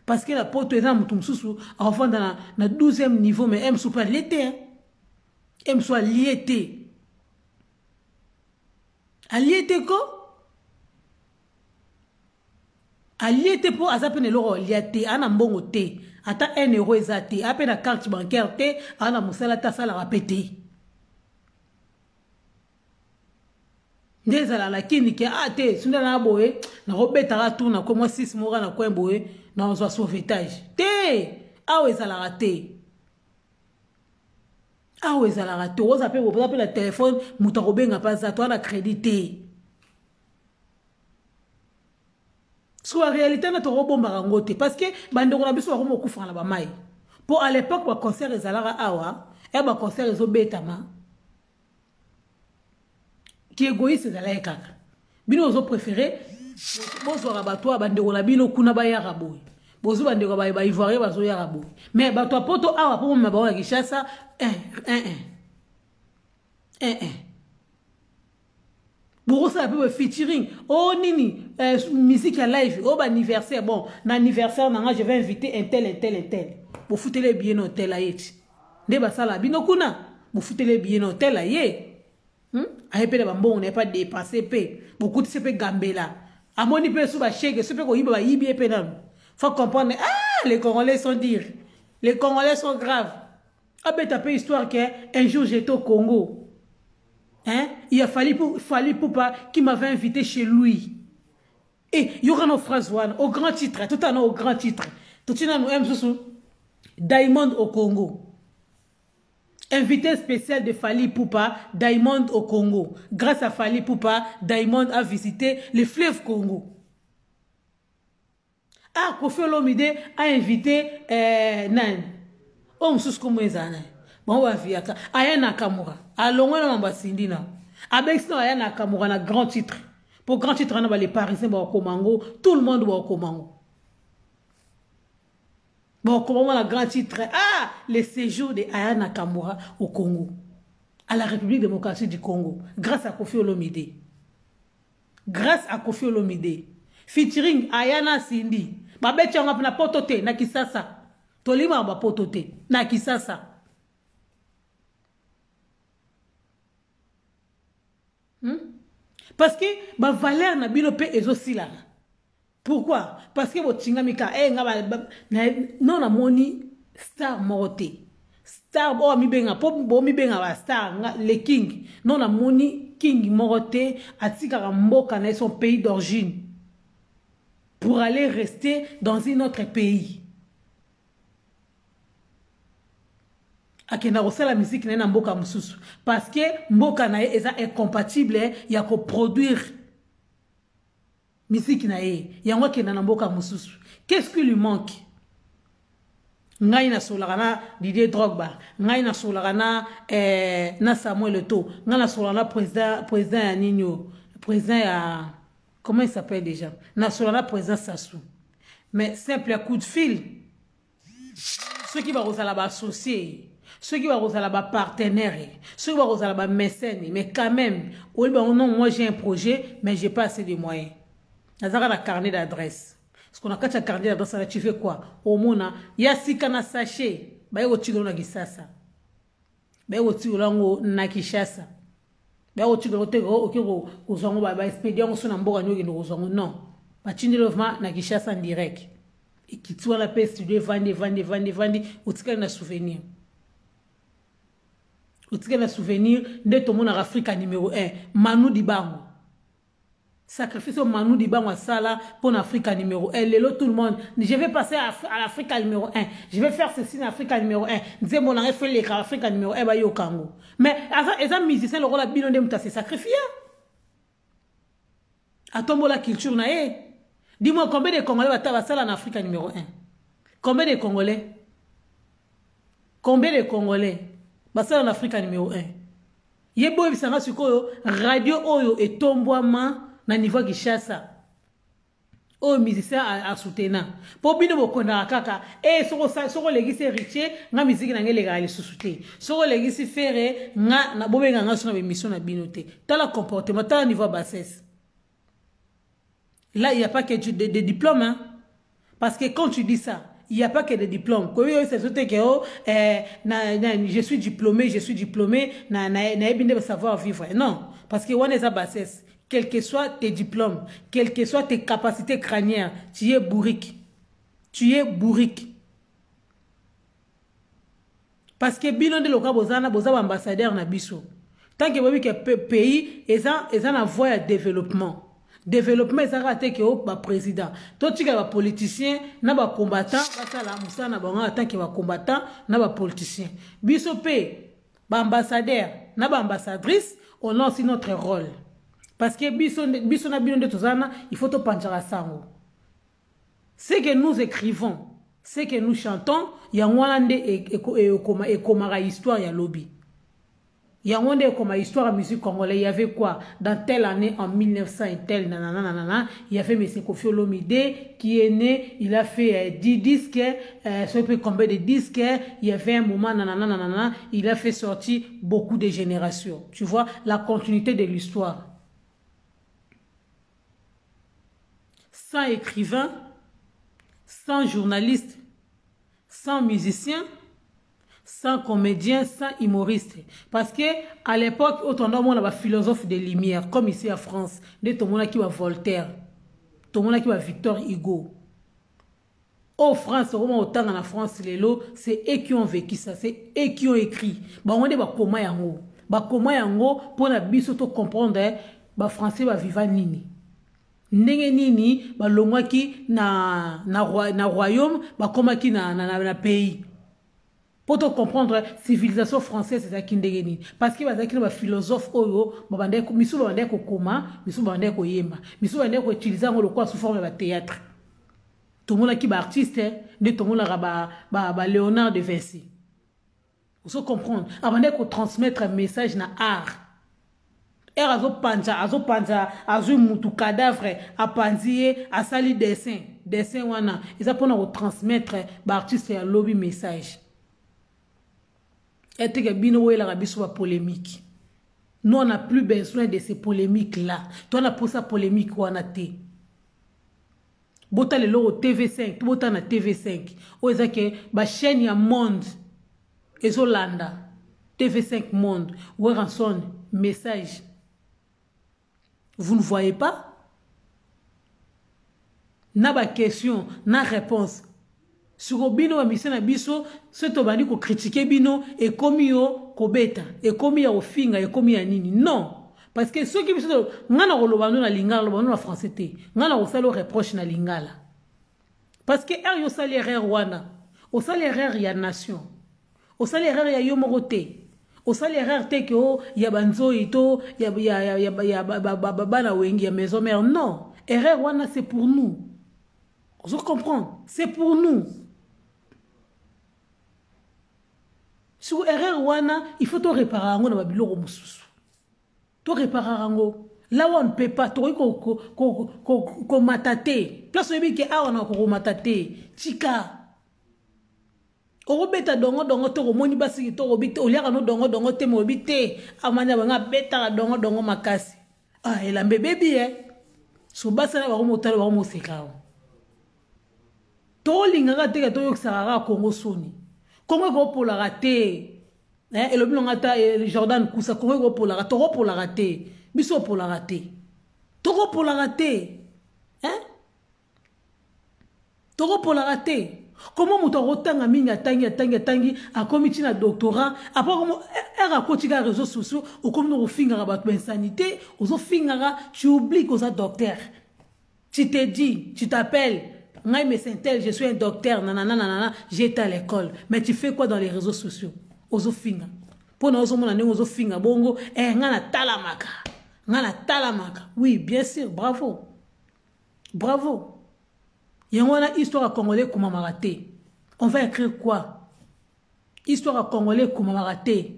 Parce que la poto eza na mutu mosusu akofanda na 12e niveau, mais M soupe alie te, hein? M soupe alie te. Alie te ko? Alie te po aza pe na eloko alia te, ana mbongo te, ata 1 euro eza te, a pe na carte bancaire te, ana mosala te, asalaka pe te. Nde ezala na kini ke, ah, te, sunda na boye, nakobetaka tour na kwe, mwa 6 mois na kwe boye, nakozwa sauvetage. Te! Awa ezalaka te. Awa ezalaka te. Oza pe boza pe na téléphone, moto akobenga pe aza, to ana crédit te. Siko ba réalité na tokobombaka yango te, parce que bandeko na biso bakoma kokufaka na ba mai. Po à l'époque ba concert ezalaka awa, ya ba concert ezobetama. Ki égoïste ezalaki kaka. Bino ozo préférer bozwaka bato ya bandeko na bino kuna bayaka boye. Bozo bandeko ba Ivoirien bazoyaka boye. Mais bato ya poto awa po bomema bango na Kinshasa, 1, 1, 1. 1, 1. Bokosala pe ba featuring. Oh nini, musique ya live, oh ba anniversaire. Bon, na anniversaire na nga je vais inviter un tel, un tel, un tel. Bofutele billet na hôtel aye ti. Nde basala bino kuna, bofutele billet na hôtel aye. Aye pe na ba mbongo na ye pa dépenser pe. Bokutise pe gambela. Amoni pe sous ba chèque, sous pe koyiba ba yibi pe nanu. Faut comprendre, ah, les Congolais sont durs. Les Congolais sont graves. Abeta pe histoire que un jour j'étais au Congo. Hein? Il a fallu pour, fallu pour pas qui m'avait invité chez lui. Et il y aura nos phrases one au grand titre, tout en au grand titre. Tout en nous aime sous Diamond au Congo. Invité spécial de Fally Ipupa, Diamond au Congo. Grâce à Fally Ipupa, Diamond a visité le fleuve Congo. Ah, Koffi Olomide a invité nani? Oh, mosusu kombo eza nani? Bango baviaka. Aya Nakamura. Alongwe na mambo ya Cindy na. Abengisi na Aya Nakamura na grand titre. Pour grand titre, wana ba les Parisiens bakokoma yango, tout le monde bakokoma yango. Bon, comment la grand titre? Ah, le séjour de Aya Nakamura au Congo, à la République démocratique du Congo, grâce à Koffi Olomide. Grâce à Koffi Olomide. Featuring Aya na Cindy. Babeti yango na poto te, na Kisasa. Tolima ba poto te, na Kisasa. Parce que ba valeur na bino pe ezosilana. Pourquoi? Parce que botingami ka, eh, nga ba, ba, na, non, na moni star moko te. Star, oh, mi benga, po, bo mi benga ba star, nga, le king. Non, na moni king moko te, atikaka mboka na son pays d'origine. Pour aller rester dans un autre pays. Akenda kosala musique na ye na mboka mosusu. Parce que mboka na ye eza incompatible ya ko produire musique na ye. Yango akenda na mboka mosusu. Qu'est-ce qui lui manque? Ngai nasolaka na Didier Drogba, ngai nasolaka na Samuel Eto'o, ngai nasolaka na président, président ya nini oyo? Président ya, Comment il s'appelle déjà? Nasolola na président Sassou. Mais simple coup de fil. Soki bakozala ba associé, soki bakozala ba partenaire, soki bakozala ba mécène, mais quand même, oyebi bango non, moi j'ai un projet, mais j'ai pas assez de moyens. Nazaka na carnet d'adresse. Parce qu'on a kati ya carnet d'adresse là, tu fais quoi? Omona ya sika na sachet, baye kotikela na Kisasa. Baye kotikela yango na Kinshasa. Baye kotikela te oke kozwa yango ba expédier yango so na mboka nyo okende kozwa yango non. Batindeli vraiment na Kinshasa en direct. Ekiti wana mpe studio evandi evandi evandi evandi, otikali na souvenir. Otikali na souvenir nde tomonaka Afrika numéro 1, Manu Dibango. Sacrifice au Manu Dibango asala pour l'Afrique numéro 1. Lelo tout le monde, je vais passer à l'Afrique numéro 1. Je vais faire ceci en Afrique numéro 1. Nzembo na fait les Afrique numéro 1 ba yo kango. Mais aza eza musicien le rôle bino nde muta se sacrifier. Atombo la culture na ye. Dis-moi combien de Congolais bata basala en Afrique numéro 1. Combien de Congolais? Combien de Congolais basala en Afrique numéro 1? Yebo ebisanga sikoyo radio oyo etombwama na niveau Kinshasa. Oyo musicien a soutena. Po bino bokondaka kaka eh soko soko legisi héritier nga musique na ngele ga lisusu te. Soko legisi ferre nga na bobenga nga sona émission na bino te. Tala comportement, tala niveau bassesse. Là il y a pas que des diplômes hein. Parce que quand tu dis ça, il n'y a pas que des diplômes. Je suis diplômé, na na savoir vivre. Non, parce que on est à bassesse. Quels que soient tes diplômes, quelles que soient tes capacités crâniennes, tu es bourrique. Tu es bourrique. Parce que bino de loka bozana boza ambassadeur na biso. Tant que bobi que pays eza eza na voie à développement. Développement eza raté que ba président. To tika ba politicien na ba combattant, basala musala na bango tant que ba combattant na ba politicien. Biso pe ba ambassadeur na ba ambassadrice, on a aussi notre rôle. Parce que biso biso na bino de tozana, il faut to panjara sango. Ce que nous écrivons, ce que nous chantons, yango wana nde ekomaka histoire ya lobby. Yango nde ekoma histoire ya musique congolaise. Il y avait quoi? Dans telle année, en 1900 et tel, nanana, nanana, il y avait M. Koffi Olomide qui est né, il a fait 10 disques, ça peut combien de disques, il y avait un moment, nanana, nanana, il a fait sortir beaucoup de générations. Tu vois, la continuité de l'histoire. Sans écrivain, sans journaliste, sans musicien, sans comédien, sans humoriste. Parce que à l'époque, autant d'hommes, on avait philosophe des Lumières, comme ici en France, de tout le monde qui va Voltaire, tout le monde qui va Victor Hugo. En France, autant en France, les lots, c'est eux qui ont vécu ça, c'est eux qui ont écrit. Bah, on dit, bah, comment yango? Bah, comment yango, pour la biso to comprendre, bah, français, bah, viva nini. Ndenge nini, bah, longwaki na, na roi, na royaume, bah, comment ki na, na, na, na pays. Pour te comprendre, civilisation française, c'est ça qui ndenge. Parce que bazaki na ba philosophe oyo, ba bande ko, misu ba bande ko koma, misu ba bande ko yemba, misu ba bande ko utiliser ngo lokwa sous forme de théâtre. Tout le monde qui ba artiste, nde tout le monde ba, ba, ba Léonard de Vinci. On se comprendre. Avant de transmettre un message na art. Er azo panza, azo panza, azo mutu cadavre, apanzie, asali dessin, dessin wana. Ils apprennent à transmettre ba artiste ya lobby message. Et que bino wela rabiso ba polémique. Nous on n'a plus besoin de ces polémiques là. Toi on a pour ça polémique wana te. Bota le loro TV5, bota na TV5. O eza ke ba chaîne ya monde ezolanda TV5 monde, Werrason message. Vous ne voyez pas? Na ba question, na réponse. Sur bino ba mission na biso, ce to bandi ko critiquer bino et komi yo ko beta, et komi ya ofinga, et komi ya nini. Non. Parce que ceux qui biso nga na koloba no na lingala, loba no na français te. Nga na kosala reproche na lingala. Parce que er yo sali erreur wana. O sali erreur ya nation. O sali erreur ya yo moko te. O sali erreur te ke o ya banzoi to ya ya ya ya ya ba ba ba ba na wengi ya maison mère. Non. Erreur wana c'est pour nous. On se comprend, c'est pour nous. Sur erreur wana, il faut to réparer ngo na ba biloko mususu. To réparer ngo. Là où on ne peut pas, tokoki komata te. Place oyebi ke awa na kokomata te. Tika. Okobeta dongo dongo te okomoni basi kitoko obi te oliaka no dongo dongo te mobi te amani bango abetaka dongo dongo makasi. Ah elamba ebebi eh. So basi na bango motala bango moseka yo. Tolingaka te ke toyokisaka kaka Congo soni. Congo ekopolaka te. Eh, elobi nanga ata eh, Jordan Kusa Congo ekopolaka tokopolaka te. Biso opolaka te. Tokopolaka te. Eh? Tokopolaka te. Comment moto akotanga mingi atangi atangi atangi akomi ti na doctorat après komo ere akoti kaka réseaux sociaux okomi na kofingaka bato ba insanité ozofingaka tu oublies koza docteur. Tu te dis, tu t'appelles, ngai mesentel, je suis un docteur, nanana, nanana, j'étais à l'école. Mais tu fais quoi dans les réseaux sociaux? Ozofinga. Pona ozomona ndenge ozofinga bongo, eh, ngai natalamaka. Ngai natalamaka. Oui, bien sûr, bravo. Bravo. Yango wana histoire ya congolais ekomamaka te. On va écrire quoi? Histoire ya congolais ekomamaka te.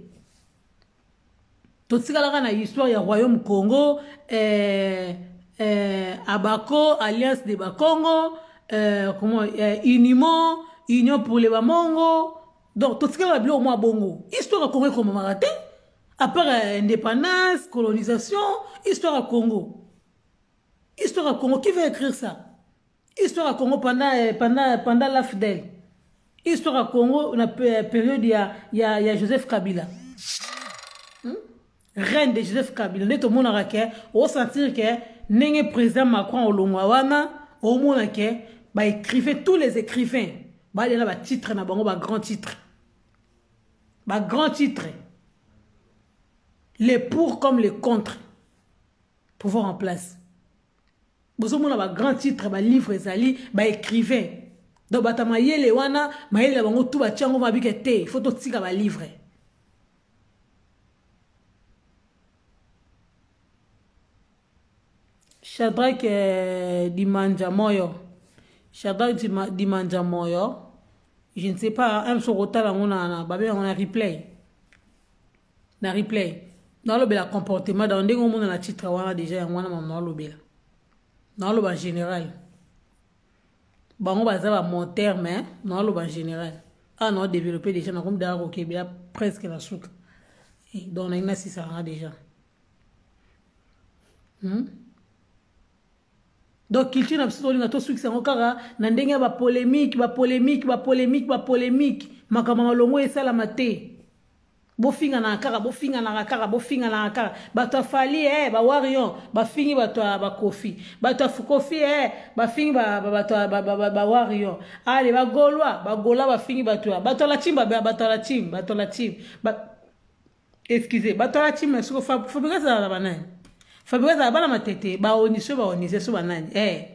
Totikalaka na histoire ya royaume Congo, eh, eh, Abako, Alliance de Bakongo, eh, comment, eh, Unimo, Union pour les Bamongo. Donc totikalaka biloko mwa bongo. Histoire ya Congo ekomamaka te. À part euh, indépendance, colonisation, histoire ya Congo. Histoire ya Congo, qui va écrire ça? Histoire ya Congo pendant, euh, pendant, pendant l'AFDEL. Histoire ya Congo na euh, période ya, ya, ya Joseph Kabila. Hmm? Reine de Joseph Kabila. Nde tomonaka ke, osentir ke, ndenge président Macron olongwa wana, omona ke, ba écrivains, tous les écrivains, balela ba titres na bango, ba grands titres. Ba grands titres. Les pour comme les contre. Pouvoir en place. Bozomona ba grand titre ba livre ezali ba écrivain donc bato ya mayele wana mayele na bango tu batia yango mabike te il faut totika ba livre. Shadrack eh, Dimanja Moyo Shadrack Dimanja Moyo je ne sais pas un soko otala yango na babe yango na replay na replay nalobela comportement donc ndenge omona na titre wana déjà yango wana mama nalobela naloba en général bango baza ba monteur mais naloba en général awa nao développer déjà nakomi daka kokebela presque na suka donc nalingi nasisaka nga déjà hmm? Donc culture na biso tolinga tosukisa yango kaka na ndenge ya bapolémique bapolémique bapolémique bapolémique makambo ya malongo esalama te bofinganaka kaka bofinganaka kaka bofinganaka kaka bato ya Fally eh, ba Warrior bafingi bato ya bakofi bato ya Kofi eh, bafingi bato ya ba Warrior ale bagolwa bagola bafingi bato ya bato ya la team bato ya la team bato ya la team excusez bato ya la team siko Fabrigas azala banani Fabrigas azala bana matete baoniso baonise so banani eh.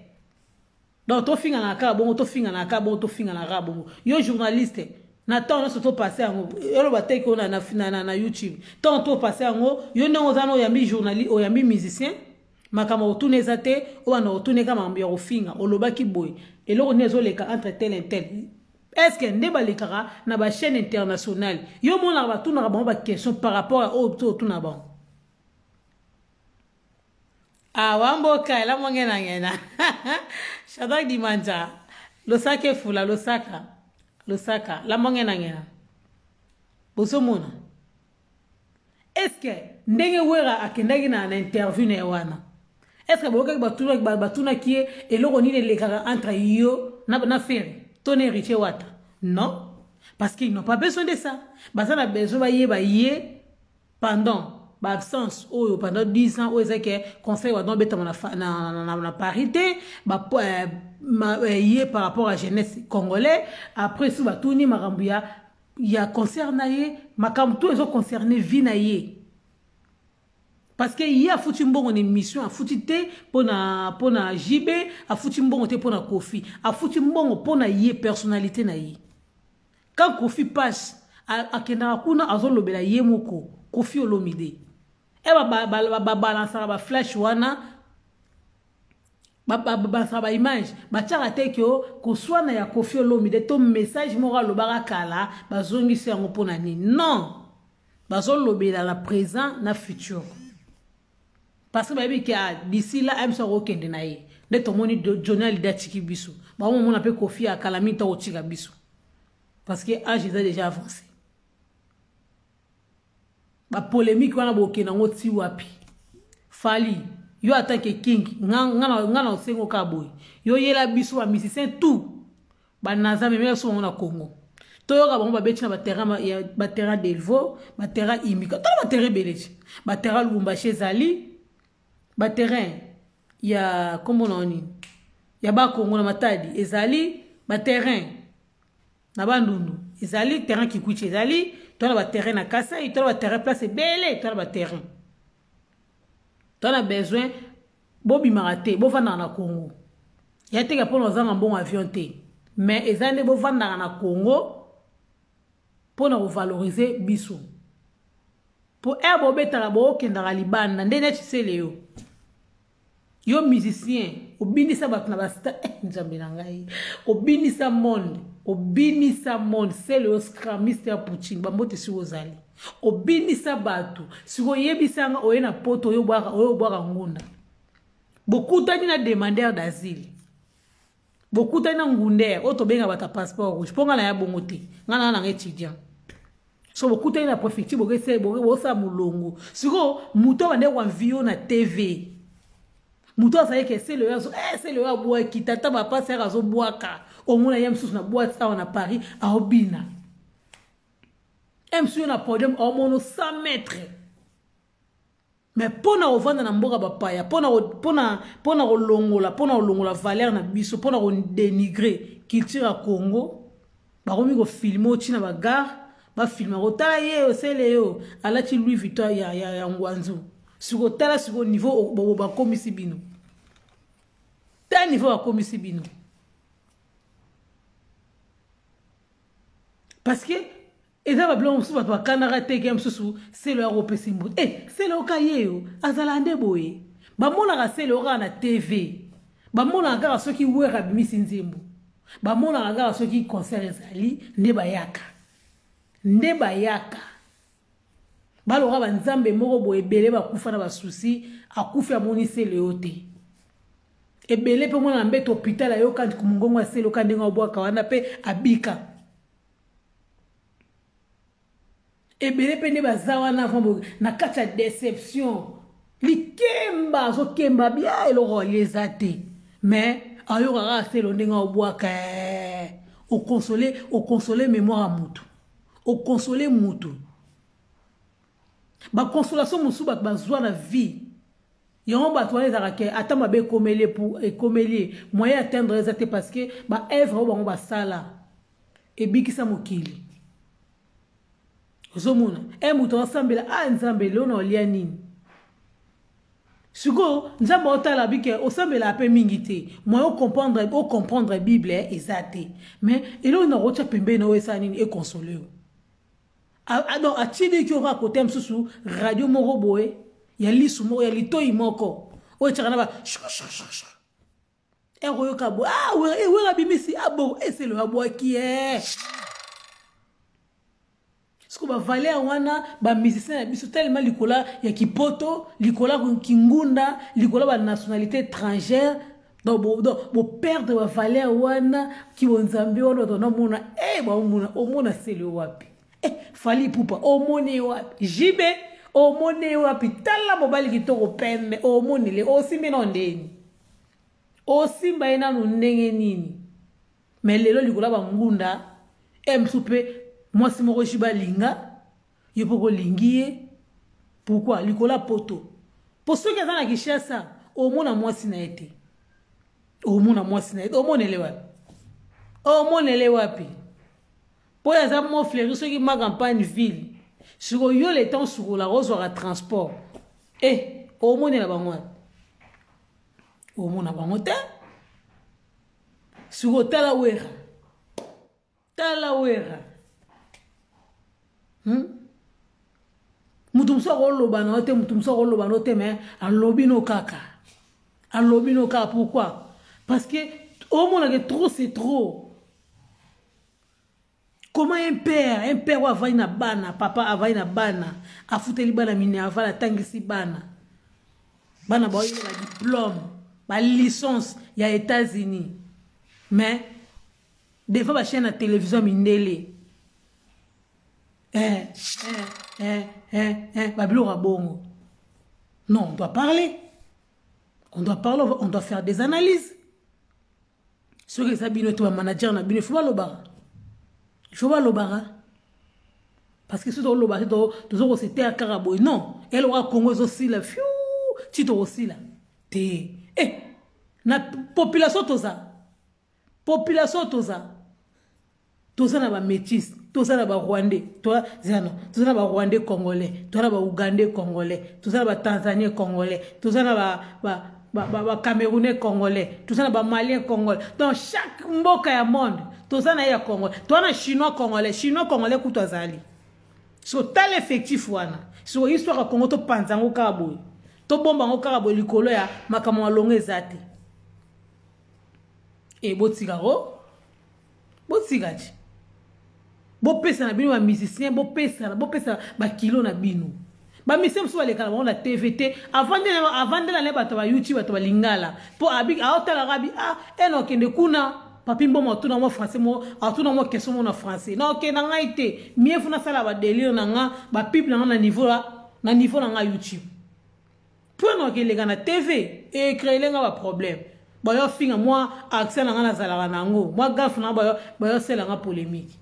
Donc tofinganaka kaka bongo tofinganaka kaka bongo tofinganaka kaka bongo yo journaliste na ntango nyonso topasse yango oloba te ke na, na, na, na youtube ntango topasse yango yo ndenge oza na oyambi journaliste oyambi musicien makambo otuna eza te obanda kotuna eka makambo ya kofinga olobaki boye eloko nini ezoleka entre tel et tel est ce que nde balekaka na bachaîne internationale yo omonaka batunaka bango baquestion par rapport ya oyo to otuna bango awa mboka elamongena-ngena Shadrack Dimanja losaka efula losaka losaka lamongena-ngena bozomona est ce que ndenge Wera akendaki na, na interview na ye wana est ce que boyokaki batunaki ye eloko nini elekaka entre yo na, na Ferre to na Héritier Wata? Non, parce qu'ils n'ont pas besoin de ça. Baza na besoin bayeba ye pendant baabsence oyo pendant 10 ans oyo ezaki conseil wana obetama na, na, na, na, na Paris te ba, euh, ye par rapport à jeunesse congolais. Après so batuni makambo ya ya concert na ye, makambo to ezoconcerne vie na ye, parce que ye afuti mbongo na émission afuti te mpona mpona JB, afuti mbongo te mpona Kofi, afuti mbongo mpona ye personnalité na ye. Quand Kofi passe akendaka kuna azolobela ye moko Kofi Olomide e babalansaka baflash wana, babalansaka baimage, batiaka te ke koswana ya Kofi Olomide to message moko alobaka kala bazongisi yango mpona nini. Non, bazolobela na présent na futur. Parce que bayebi ke ah, d'ici là ayebisa akokende na ye. Nde tomoni Johnny Hallyday atiki biso. Baomomona mpe Koffi akala mingi ntango otika biso. Parce que âge eza déjà avancé. Ba polémique wana bokende yango ti wapi? Fally, yo en tant que king, nga nga na osengo ka boye. Yo yela biso ba musicien tout. Ba naza memela biso bango na Congo. Toyoka bango babeti na baterrain ya baterrain Delvaux, baterrain Imika. Tala baterrain ebele ti. Baterrain Lubumbashi ezali, baterrain ya kombo na nini? Ya ba Congo na Matadi ezali, baterrain na Bandundu ezali, terrain Kikwiti ezali, toza na baterrain na Kasai, toza na baterrain place ebele, toza na baterrain. Toza na besoin bobimaka te, bovandaka na Congo. Ya teka mpona ozanga mbongo avion te. Mais eza nde bovandaka na Congo mpona kovaloriser biso. Po air bobetaka bokendaka libanda nde neti sele yo. Yo musicien, obinisa bato na ba star, nzambe na ngai. Obinisa monde, obinisa monde, sele yo scram Mr Poutine, bambote si ozali. Obinisa bato, siko yebisa nga oye na poto oyo bwaka, oyo bwaka ngunda. Bokutani na demandeur d'asile. Bokutani na ngunder, oyo tobenga bato ya passeport rouge. Po nga na ya bongo te. Nga na nanga étudiant. So bokutani na préfecture bokese bosala molongo. Siko moto abande ko envie na TV. Moto azali ke sele oyo azo sele oyo abwaki tata ba pasi yaka azobwaka. Omona ye mosusu na boîte awa na Paris aobina. MC yo na podium aomono 100 mètres. Mais pona kovanda na mboka bapaya, pona pona pona kolongola, pona kolongola valeur na biso, pona ko dénigrer culture ya Congo, bakomi ko filmer oti na ba gare, ba filmer ko tala ye osele yo, alati Louis Vuitton ya ya, ya Ngwanzu. Siko tala siko niveau bo bakomisi bino. Ta niveau bakomisi bino. Parce que eza ba biloko mosusu bato bakanaka te ke mosusu selo ya kopesa mbote. Selo oka ye yo azala nde boye. Bamonaka selo kaka na TV. Bamonaka kaka soki Wera abimisi nzembo. Bamonaka kaka soki concert ezali nde bayaka. Nde bayaka. Baloka ba nzambe moko boye ebele bakufa na basusi, akufi amoni selo yo te. Ebele pe mwana mbeto hôpital ayoka mongongo ya selo ka ndenge obwaka wana pe abika. Ebele pe nde baza wana vraiment na kati ya déception. Likemba azokemba bia eloko ya eza te. Mais ayoka kaka selo ndenge obwaka. Okonsole, okonsole mémoire ya mutu. Okonsole mutu. Ba consolation mosusu bato bazwa na vie. Yango bato wana ezalaka ke ata mabe ekomeli pour ekomeli moyen atteindre eza te parce que ba œuvre oyo bango basala ebikisa mokili. Ozomona moto asambela a nzambe leo na olia nini? Siko nzambe otala bike osambela pe mingi te. Moyen o comprendre, o comprendre Bible eza te. Mais eloko na rocha pembeni oyo esa nini e consoler yo. Donc atindi ki oka côté mosusu radio moko boye ya lisu moko ya litoi moko oyo etiaka na ba shuk, shuk, shuk, shuk. Ekoyoka boye, ah, wera, eh, wera bimisi, ah, bon, eh, selo abwaki, eh. Siko ba valeur wana ba musicien na biso tellement likola ya kipoto, likola kingunda, likola ba nationalité étrangère. Donc, bo, donc, bo perdre ba valeur wana ki bonzambe wana bato na mona, eh, ba mona, omona selo wapi? Eh, Fally Ipupa, omoni wapi? JB, omoni wapi? Tala mobali kitoko pembe, omoni le, osimbi na ndeni. Osimba ye nanu ndenge nini? Mais lelo likola ba ngunda, eh, mosusu pe mwasi moko JB alinga, yo pe kolingi ye. Pourquoi? Likola poto. Po soki aza na Kinshasa, omona mwasi na ye te. Omona mwasi na ye te. Omonele wapi? Omonele wapi? Po ye aza mot fleuri soki ma campagne ville. Siko yo le temps sukola ozwaka transport. Eh, omonela bango wapi? Omona bango te. Siko tala Wera. Tala Wera. Mutu mosusu akoloba na yo te, mutu mosusu akoloba na yo te, mais alobi no kaka. Alobi no kaka, pourquoi? Parce que omona que trop c'est trop. Comment un père oyo avandi na bana, papa avandi na bana, afuteli bana minerval, atangisi bana. Bana baoyela ba diplôme, ba licence ya États-Unis. Mais devant ba chaîne ya télévision mindele. Eh, eh, eh, eh, eh, ba biloko ya bongo. Non, on doit parler. On doit parler, on doit faire des analyses. Soki eza bino te ba manager na bino, il faut balobaka. Il faut balobaka. Parce que soki toloba te tozo ko se taire kaka boye. Non, eloka Congo ezosila fiu ti tokosila. Te. Eh, na population toza. Population toza. Toza na ba métis, toza na ba rwandais, toza zano, toza na ba rwandais congolais, toza na ba ougandais congolais, toza na ba tanzanien congolais, toza na ba ba ba, ba, ba camerounais congolais, toza na ba malien congolais. Donc chaque mboka ya monde, toza na ya congolais, toza na chinois congolais, chinois congolais kutu azali. So tala effectif wana. So histoire ya Congo to panza ngo kaka boye. To bomba ngo kaka boye likolo ya makambo malonga eza te. E botika ko botika ti bopesa na bino ba musicien, bopesa bopesa ba kilo na bino. Ba musicien mosusu baleka na bango na TV te, avandela na bato ba YouTube, bato ba lingala po abi aotalaka abi ah ena okende kuna papi mboma atuna mwa français mo atuna mwa question mo na français na okende na ngai te mieux faut nasala ba délire na nga ba pub na nga na niveau na niveau na nga YouTube po na okeleka na TV e créer nga ba problème bayo finga mwa accent na nga nazalaka na yango mwa gaffe na nga bayo sela nga polémique.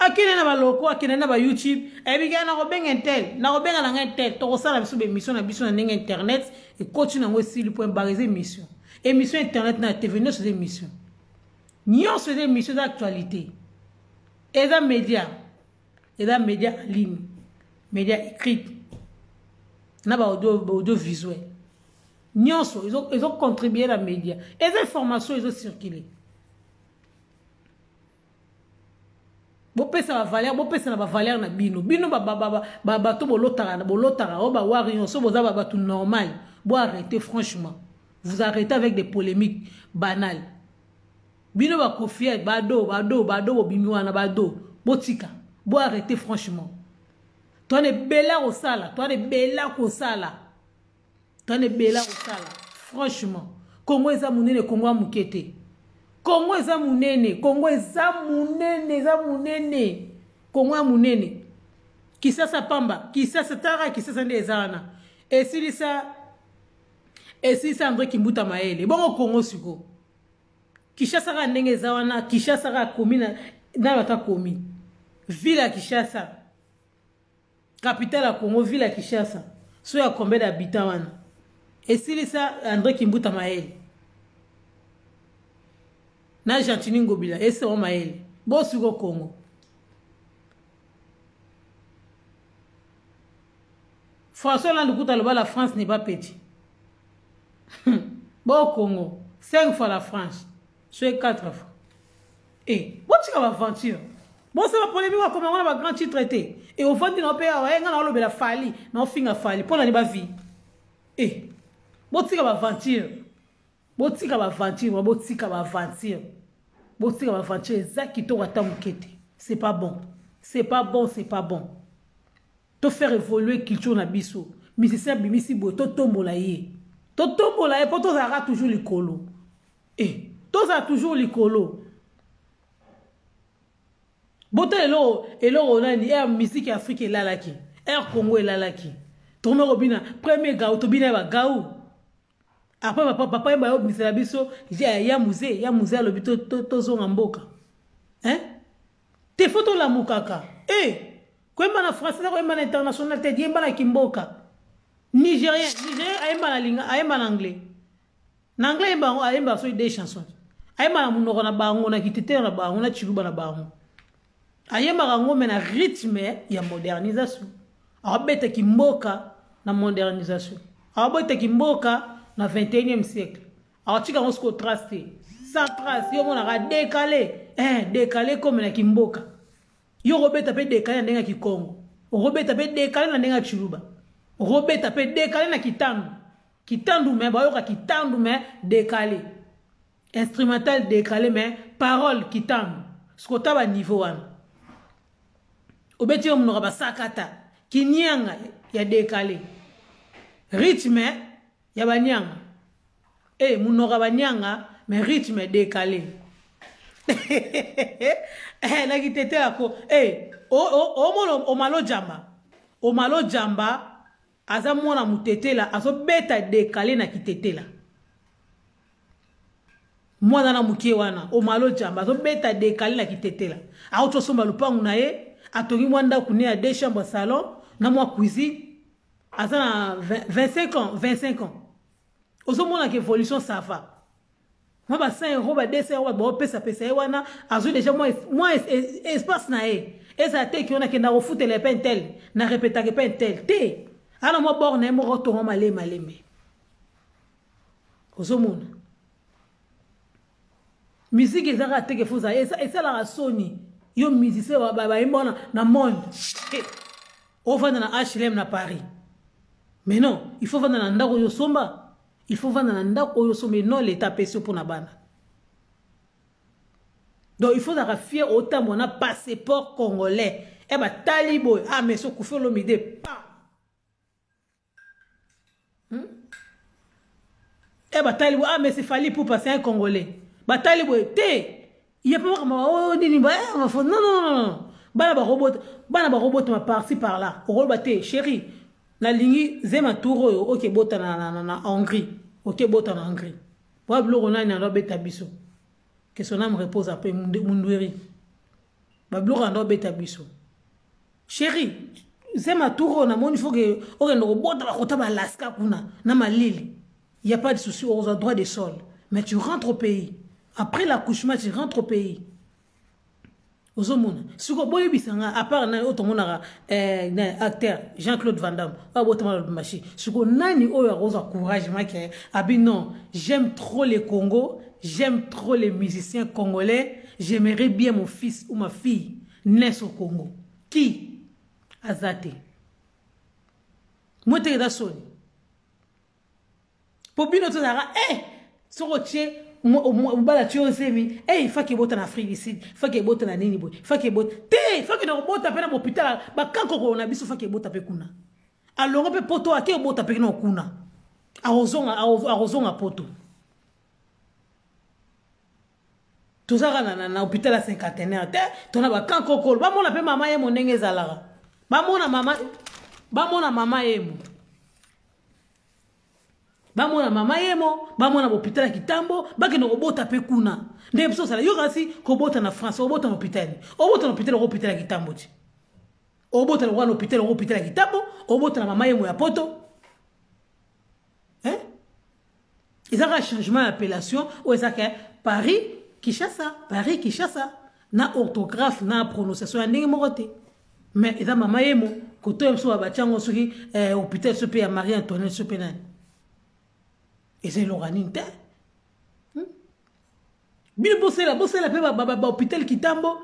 Akende na baloko, akende na ba YouTube, ayebi kaka nakobenga intel, nakobenga na nga intel, tokosala biso ba émission na biso na ndenge internet ekoti nango esili point barre eza émission. Émission internet na TV nyonso eza émission. Nyonso eza émission, eza actualité. Eza média. Eza média en ligne. Média écrite. Na ba audio, ba audiovisuel. Nyonso ezo contribuer na média. Eza information ezo circuler. Bopesa ba valeur, bopesa na ba valeur na bino. Bino ba ba ba ba bato bolotaka, bolotaka, o ba warriors, so boza ba bato normal. Bo arrêter franchement. Vous arrêtez avec des polémiques banales. Bino ba Koffi, bado, bado, bado bobimi wana bado. Botika. Bo arrêter franchement. Toi ne bela kosala, toi ne bela kosala. Toi ne bela kosala. Franchement, Congo eza munene, Congo ya muke te. Congo eza munene, Congo eza munene, eza munene. Congo ya munene. Kisasa pamba, Kisasa tara, Kisasa nde eza wana. Esilisa, esilisa André Kimbuta Mayele. Bongo Congo siko. Kinshasa ka ndenge eza wana, Kinshasa ka komi na na bata komi. Ville ya Kinshasa. Capitale ya Congo, ville ya Kinshasa. So ya combien d'habitants wana? Esilisa André Kimbuta Mayele. Na Gentiny Ngobila, eseo Mayele. Bosiko Congo. François Hollande kuta loba la France n'est pas petit. Bon Congo, 5 fois la France, soit 4 fois. Eh, botika ba aventure. Bon ça va polémique comme on a ba grand titre te. Et au fond na pe awa nga na lobela Fally, na finga Fally pona ni ba vie. Eh, botika ba aventure. Botika ba aventure, botika ba aventure. Botika ba aventure eza kitoko ata mukete. C'est pas bon. C'est pas bon, c'est pas bon. To faire évoluer culture na biso. Musicien bimisi boye to tombola ye. To tombola ye po tozalaka toujours likolo. Eh, tozala toujours likolo. Bota eloko, eloko nani, air musique ya Afrique elalaki. Air Congo elalaki. Tokomi kobina premier gaou, tobina ba gaou. Après papa, papa yeba yo bisela biso, ya, ya musée, ya musée alobi to, to, tozonga mboka. Hein? Te faut tolamukaka. Eh, koyemba na français, koyemba na international te, yemba na kimboka. Nigérien, Nigérien ayemba na linga, ayemba na anglais. Na anglais ayemba, ayemba so des chansons. Ayemba na munoko na bango, na kitetere na bango, na chiluba na bango. Ayembaka ngo mais na rythme ya modernisation. Abeta kimboka na modernisation. Abeta kimboka na 21e siècle. Atika ngo siko trace te. Sans trace, yo monaka décalé. Eh, décalé comme na kimboka. Yo robeta pe décalé na ndenge ya kikongo. Robeta pe décalé na ndenge ya chiluba. Robeta pe décalé na kitandu. Kitandu mais bayoka kitandu mais décalé. Instrumental décalé mais parole kitandu. Skota ba niveau wana. Obeti yo mnoka basakata. Kinyanga ya décalé. Rythme Ya banyanga. Eh, munoko ya banyanga, mais rythme décalé. Eh, na kitetela ko. Eh, omona omalo jamba. Omalo jamba aza mwana mutetela, azobeta décalé na kitetela. Mwana na mukie wana, omalo jamba azobeta décalé na kitetela. Auti osomba lupangu na ye, atongi mwa ndako ne ya deux chambres salon na mwa cuisine. Aza na 25 ans, 25 ans. Ozomona ke évolution ça va. Moi ba 5 euros ba 200 euros ba pesa pesa ye wana azwi déjà moi espace na ye. Eza te ki ona kenda kofutela epe tel, na répétaka epe tel te. Ana mwa borne ye moko tonga maleme maleme. Ozomona. Musique ezaka te ke foza esalaka soni. Yo musicien ba ba yemba na monde. Ovanda na HLM na Paris. Mais non, il faut vendre na ndako yo somba. Il faut vendre na ndako oyo somba non l'état pesi pour na bana. Donc il faut être fier autant mon passeport congolais. Eh ba talibo, ah mais so kufi olomide pa. Eh ba talibo, ah mais c'est Fally pour passer un congolais. Ba talibo te. Il y a pas comme oh nini ba non non non non. Bana ba robot, bana ba robot ma par-ci par-là. Okoloba te chérie. Na lingi zema tour oyo oke bota na na na Hongrie. Oke bota na Hongrie. Wa biloko nani ando beta biso. Que son âme repose après Mundweri. Ba biloko ando beta biso. Chérie, zema tour oyo na moni faut que okende kobota ba kota ba Alaska kuna na malili. Il y a pas de souci, on a droit de sol. Mais tu rentres au pays. Après l'accouchement, tu rentres au pays. Ozomona. Siko boyebisa nga à part na oyo tomonaka na acteur Jean-Claude Van Damme, oyo abotama na Lubumbashi. Siko nani oyo akozwa courage make abi non, j'aime trop le Congo, j'aime trop les musiciens congolais, j'aimerais bien mon fils ou ma fille naisse au Congo. Qui? Azate. Moi te da soni. Po bino tozalaka, eh, soko tie mobala tie ozemi, eh, il faut que bota na Afrique du Sud, il faut que bota na nini boye, il faut que bota te, il faut que na bota pe na hôpital, ba kankoko na biso, il faut que bota pe kuna. Alongo pe poto ake bota pe na kuna. Arozonga, arozonga poto. Tozaka na, na, na hôpital ya cinquantenaire te, tona ba kankoko, ba mona pe mama ye mo ndenge ezalaka. Ba mona mama, ba mona mama ye mo. Bamona mama yemo, bamona hôpital ya Kitambo, bakende kobota pe kuna. Nde biso osala yo kasi kobota na France, obota na hôpital. Obota na hôpital, hôpital ya Kitambo ti. Obota na hôpital, hôpital ya Kitambo, obota na mama yemo ya poto. Hein? Ezaka changement d'appellation ou ezaka Paris Kinshasa, Paris Kinshasa na orthographe na prononciation ya ndenge moko te. Mais eza mama yemo koto ya biso ba tiango soki hôpital so pe ya Marie Antoinette so pe nani. Eza eloko ya nini te? Bino bosela, bosela pe ba hôpital Kitambo,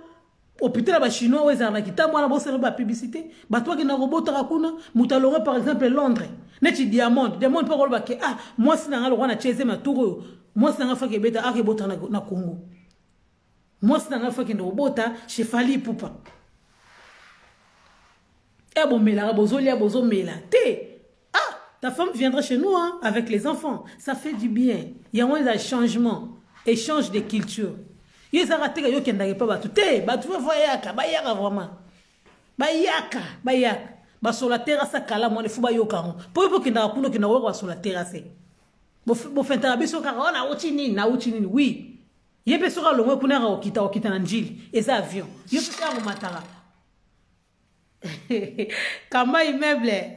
hôpital ya ba chinois oyo ezalaka na Kitambo wana bosela ba publicité. Bato bakenda kobotaka kuna, moto alongwe par exemple Londres, neti Diamond, Diamond mpe akoloba ke ah mwasi na nga lokwa na tie zema tour oyo, mwasi na nga faki ebeta akebota na Congo. Mwasi na nga faki kende kobota chez Fally Ipupa. Eh bomelaka bozolia bozomela te. Ah, ta femme viendra chez nous hein, avec les enfants. Ça fait du bien. Il y a un changement, échange de culture. Yezaka te yo kendaka pa batu te, batu va voyaka, bayaka vraiment. Bayaka, bayaka. Basola terrasse kala mwana fu bayoka ngo. Po po kendaka kuno kendaka ko basola terrasse. Bo fentaka biso kaka ona uti nini, na uti nini. Oui. Ye pe soka longwe kuna ka okita okita na njili. Eza avion. Ye pe ka mataka. Kamba immeuble.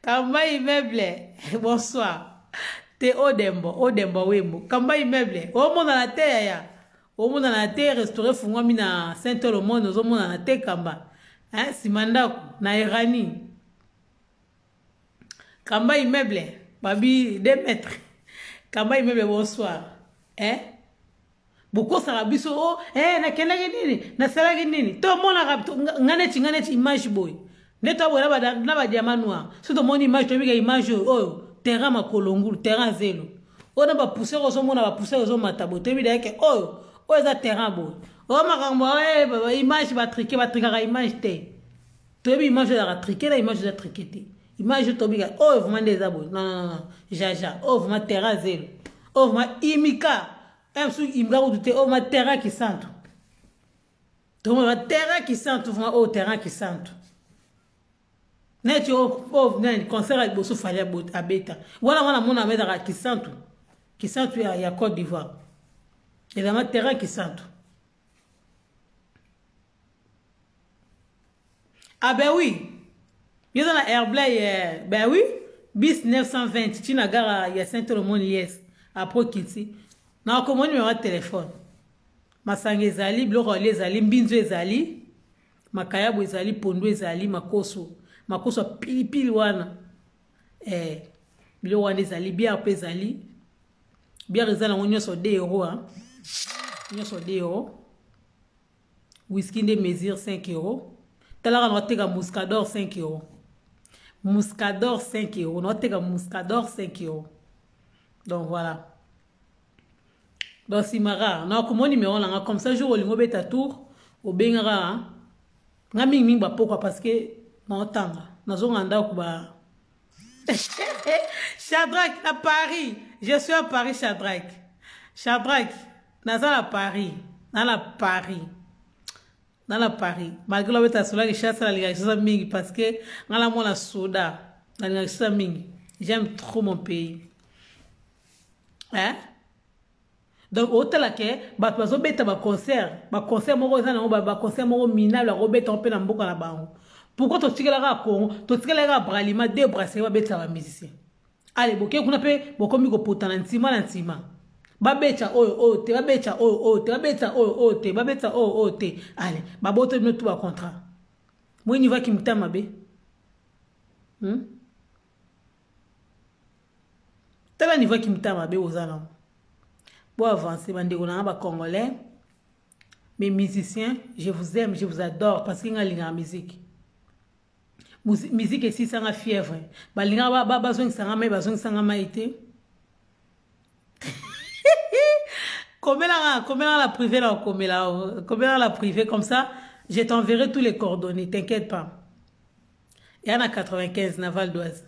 Kamba immeuble. Bonsoir. Te Odembo, Odembo wembo. Kamba immeuble. Omona na te ya. Omona na te restaurer fungwami na Saint-Solomon, ozomona na te Kamba. Hein, Simandako na Erani. Kamba immeuble, babi 2 mètres. Kamba immeuble bonsoir. Hein? Bokosaka biso oh eh nakendaki nini nasalaki nini tomonaka nga neti image boye nde toboye na ba diamant noir so tomoni image toyebika image oyo oyo terrain makolongulu terrain zelo oyo na ba poussière ozomona ba poussière ezomata boye toyebi dayeke oyo oyo eza terrain boye oyo makambo image batrike batrikaka image te toyebi image ezalaka trike na image eza trike te. Image tobika oyo vraiment nde eza boye. Non non non. Jaja, oyo vraiment terrain zelo. Oyo vraiment imika. Un sou imika kutu te, oyo vraiment terrain kisantu. Tomona terrain kisantu vraiment oyo terrain kisantu. Neti oyo nani concert ya liboso Fally abeta. Wana wana mona abetaka kisantu. Kisantu ya Côte d'Ivoire. Ezama terrain kisantu. Ah ben oui. Yo na Airplay eh, ben oui. Bis 920 tina gara ya Saint-Solomon yes. Après kiti. Na komoni numéro ya téléphone. Masanga ezali, biloko ya ezali, mbinzo ezali, makayabu ezali, pondu ezali, makoso. Makoso ya pilipili wana. Eh, biloko wana ezali, bière pe ezali. Bière ezali yango nyonso 2 euros hein. Nyonso 2 euros. Whisky nde mesure 5 euros. Talaka na teka muscador 5 euros. Muscador 5 euros. Na teka muscador 5 euros. Donc voilà. Donc simara, na komoni numéro nanga comme ça jour olingo beta tour obengaka nga mingi mingi ba pokwa parce que na otanga. Nazonga ndako ba Shadrach à Paris. Je suis à Paris Shadrach. Shadrach, naza na Paris. Na la Paris. Na la Paris. Malgré la beta sola que chasse la liga ça mingi parce que ngala mona soda. Na liga ça mingi. J'aime trop mon pays. Hein? Donc otala ke bato bazobeta ba concert, ba concert moko eza nango ba concert moko minable akobeta mpe na mboka na bango. Pourquoi totikelaka Congo, totikelaka Bralima deux brasseries babetisa ba musiciens. Allez boke kuna mpe bokomi kopota na ntima na ntima. Babetisa oyo oyo te, babetisa oyo oyo te, babetisa oyo oyo te, babetisa oyo oyo te. Allez, baboto bino tout ba contrat. Moi niveau kimutama be. Tala niveau kimutama be oza nango. Bo avancer bandeko na ba congolais. Mes musiciens, je vous aime, je vous adore parce que nga linga musique. Musique esisanga fièvre. Ba linga ba ba bazongisanga mai bazongisanga mai te. Komela komela la privée la komela komela la privée comme ça, je t'enverrai tous les coordonnées, t'inquiète pas. Il y en a 95 na Val d'Oise.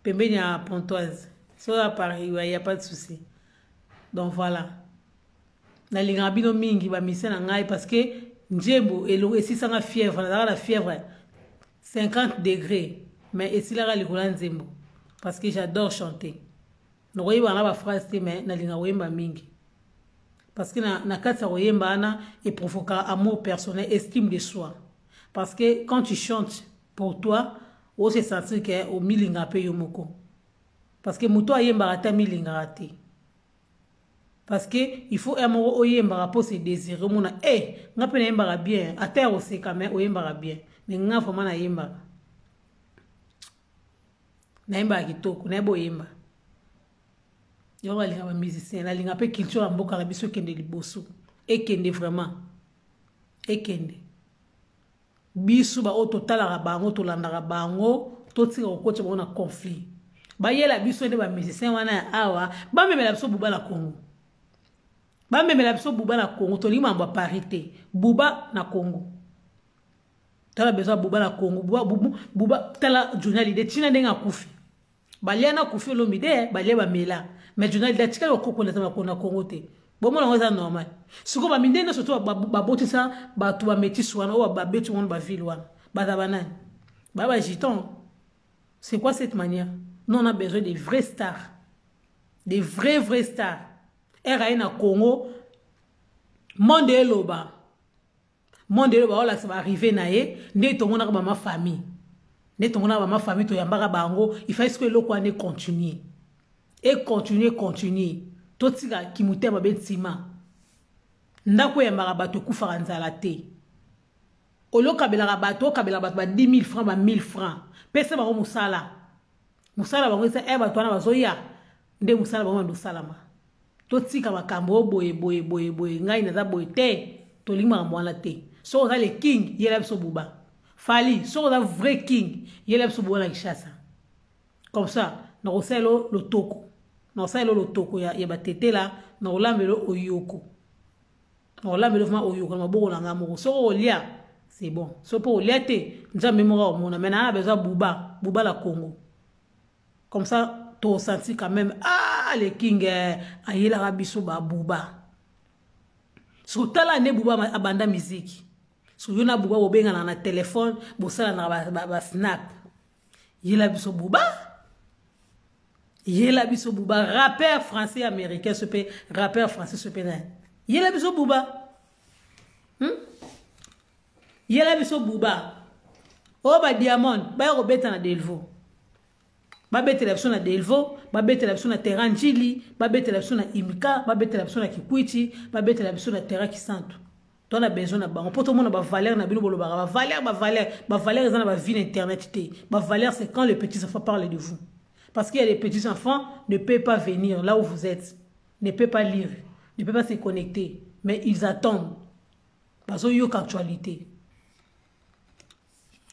Pembeni ya Pontoise. So à Paris, il y a pas de souci. Donc voilà. Nalinga bino mingi ba mission na ngai parce que njembo elongo esisanga fièvre, nazalaka na fièvre 50 degrés mais esilaka likolo ya nzembo parce que j'adore chanter. Nakoyeba na ba phrase te mais nalinga koyemba mingi. Parce que na kati ya koyemba wana e provoquer amour personnel, estime de soi. Parce que quand tu chantes pour toi, on se sentir que o milinga pe yo moko. Parce que moto ayembaka te amilingaka te. Parce que il faut un moko oyembaka po se désirer mona eh nga pe nayembaka bien, ata ya koseka mais oyembaka bien. Mais nga vraiment nayembaka. Nayembaka kitoko, nayeba oyemba. Yo balinga ba musicien, nalinga pe culture ya mboka na biso ekende liboso. Ekende vraiment. Ekende. Biso ba oyo totalaka bango, tolandaka bango, totika kokotia bango na conflit. Bayela biso nde ba musicien wana ya awa, bamemela biso buba na Congo. Bamemela biso buba na Congo, tolingi mambo ya Paris te. Buba na Congo. Tala besoin buba na Congo, buba bubu, buba tala Johnny Hallyday tina ndenge akufi. Balia na kufi olomide, balia ba mela. Mais Johnny Hallyday atikali kokokola ta makolo na Congo te. Bomona ngo eza normal. Siko ba mindele nyonso to babotisa bato ba métis wana oyo babeti wana ba ville wana. Baza banani? Ba ba gitan. C'est quoi cette manière? Nous on a besoin des vraies stars. Des vraies vraies stars. RAI na Congo monde eloba. Monde eloba ola ça va arriver na ye nde tomonaka ba ma famille. Nde tomonaka ba ma famille toyambaka bango, il fallait que eloko wana continue. Et continue, continue. Totika kimutema be ntima. Ndako eyambaka bato ekufaka nzala te. Olokabelaka bato, okabelaka bato ba 10 000 francs, ba 1000 francs. Pesa bango mosala. Mosala bango eza, eh, bato wana bazoya. Nde mosala bango bando salama. Totika makambo boye, boye, boye, boye. Ngai naza boye te. Tolingi makambo wana te. Soki oza le king, yela biso buba. Fally, soki oza vrai king, yela biso buba na Kinshasa. Comme ça, nakosala lotoko. Nakosala lotoko ya batetela, nakolambela oyoko. Nakolambela vraiment oyoko na maboko na ngai moko. Soki olia, c'est bon. Soki mpo olia te, Nzambe moko akomona. Mais na besoin buba. Buba la Congo. Comme ça, tosenti quand même, ah, le king, eh, ayelaka biso ba Buba. So tala ne Buba abanda musique. So yo na Buba bobengana na téléphone, bosala na ba snap. Yela biso Buba. Yela biso Buba, rappeur français américain ce pe, rappeur français ce pe na. Yela biso Buba. Yela biso Buba. O ba diamond, ba kobeta na Delvaux. Babetela biso na Delvaux, babetela biso na terrain Njili, babetela biso na Imika, babetela biso na Kikwiti, babetela biso na terrain Kisantu. To na besoin na bango po tomona ba valeur na bino bolobaka ba valeur, ba valeur, ba valeur eza na ba vie na internet te. Ba valeur, c'est quand les petits enfants parlent de vous. Parce qu'il y a des petits enfants ne peuvent pas venir là où vous êtes, ne peuvent pas lire, ne peuvent pas se connecter, mais ils attendent. Bazo yoka actualité.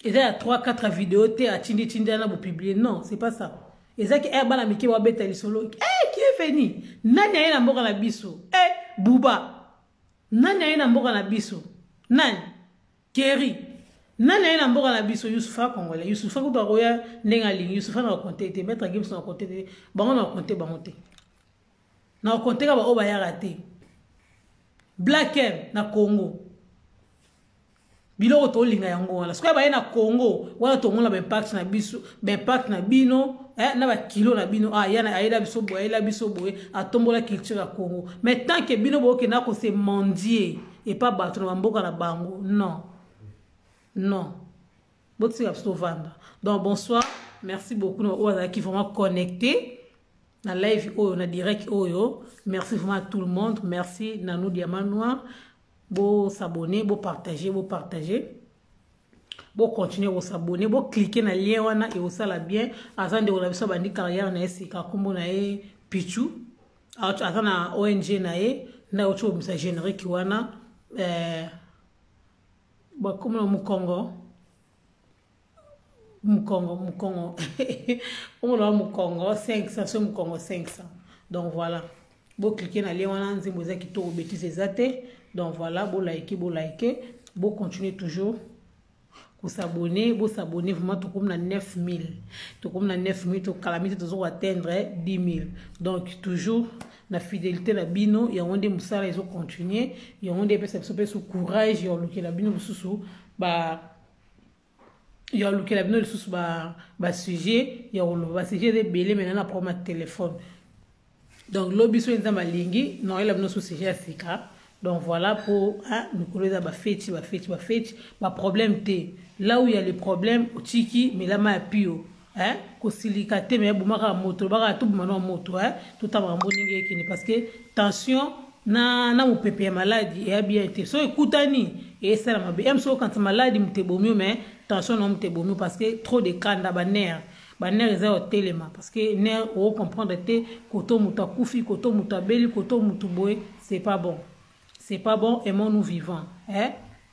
Eza ya 3 4 vidéos te atindi tindi na bo publier. Non, c'est pas ça. Eza ki bana mike wa beta lisolo. Eh, qui est venu? Nani aye na mboka na biso? Eh, Buba. Nani aye na mboka na biso? Nani? Kerry. Nani aye na mboka na biso? Youssoufa congolais. Youssoufa kutu akoya ndenge alingi. Youssoufa na compter te, Maître Gims na compter te. Bango na compter bango te. Na compter ka ba oyo bayaka te. Black M na Congo. Biloko tolinga yango wana. Soki baye na Congo, wana tomona ba impact na biso, ba impact na bino, na ba kilo na bino. Ah, yana ayela biso boye, ayela biso boye, atombola culture ya Congo. Mais tant que bino boke na ko se mendier et pas bato na mboka na bango, non. Non. Botika biso vanda. Donc bonsoir, merci beaucoup na oyo azalaki vraiment connecté na live oyo, na direct oyo. Merci vraiment à tout le monde. Merci Nanou Diamant Noir. Bo s'abonner, bo partager, bo partager. Bo continuer bo s'abonner, bo cliquer na lien wana et osala bien. Azande ola biso bandi carrière na esika kombo na ye Pichu. Aza na ONG na ye, na ocho misa générique wana, ba kombo na Mukongo. Mukongo, Mukongo. Kombo na Mukongo 500, so Mukongo 500. Donc voilà. Bo cliquer na lien wana nzembo eza kitoko bêtise eza te. Donc voilà, bo liker, bo liker, bo continuer toujours ko s'abonner, bo s'abonner vraiment to comme na 9000. To comme na 9000 to calamité tozo atteindre 10000. Donc toujours na fidélité na bino, ya onde musala ezo continuer, ya onde pesa biso pesa courage ya lokela bino mususu ba ya lokela bino lisusu ba sujet ya koloba, ba sujet ebele maintenant na problème ya téléphone. Donc lobi so nzambe alingi, non ela bino so sujet ya sika. Donc voilà pour, hein, mikolo eza ba feti, ba feti, ba feti, ba problème te. Là où il y a les problèmes otiki mais là ma pio, hein, kosilika te mais bumaka moto, baka tout bumana moto, hein, tout aba ndenge ekini parce que tension na mopepe ya maladie eya bien te. So ekutani esala mabe. Em so quand maladie mutebomi mais tension na mutebomi parce que trop de kanda ba nerf. Ba nerf eza ya telema parce que nerf o comprendre te koto mutu akufi, koto mutu abeli, koto mutu boye, c'est pas bon. C'est pas bon, aimons-nous vivants, hein?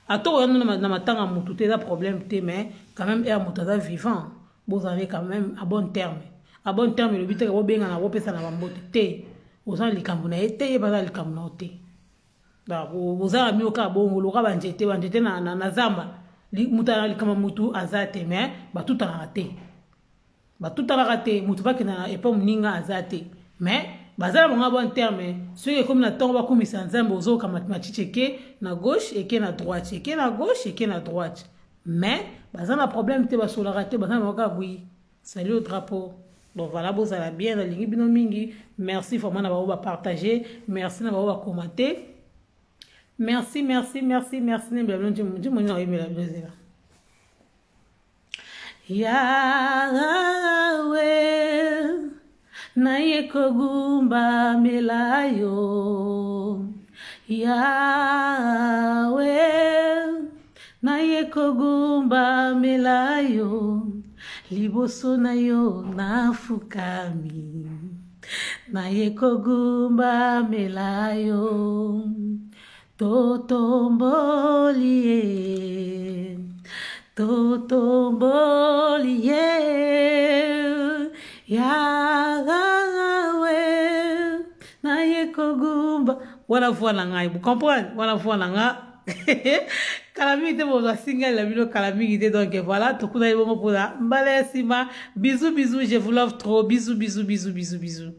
Ato oyo na matanga mutu te, eza problème te, mais quand même er mutu aza vivant. Bozali quand même à bon terme. À bon terme, le but est que bobenga na bopesa na bambote te. Oza likambo na ye te, ye baza likambo na yo te. Donc, oza na mioka bongo, loka ba nzete, ba nzete na zamba. Mutu ala likambo mutu aza te, mais batutanaka te. Batutanaka te, mutu bakenda na epa moninga aza te. Mais baza na bango bon terme, soki ekomi na ntongo bakumisa Nzambe, ozoyoka matiti eke na gauche, eke na droite, eke na gauche, eke na droite. Mais baza na problème te, basolaka te, baza na bango kaka boyi. Salut au drapeau. Donc voilà, bozala bien, nalingi bino mingi. Merci vraiment na bango ba partager, merci na bango ba commenter. Merci, merci, merci, merci. Nembela bino nzembo, nzembo nini nakoyembela bino zela. Yahweh, naye kogumbamela yo. Yahweh, naye kogumbamela yo. Liboso na yo nafukami, naye kogumbamela yo. Totomboli ye, totomboli ye. Yahweh, naye kogumba. Wana voix na ngai, vous comprenez? Wana voix na nga. Kala mingi te bozwa single na bino, kala mingi te. Donc voilà, tokutani bongo mpona mbala ya nsima. Bisous, bisous, je vous love trop. Bisous, bisous, bisous, bisous, bisous.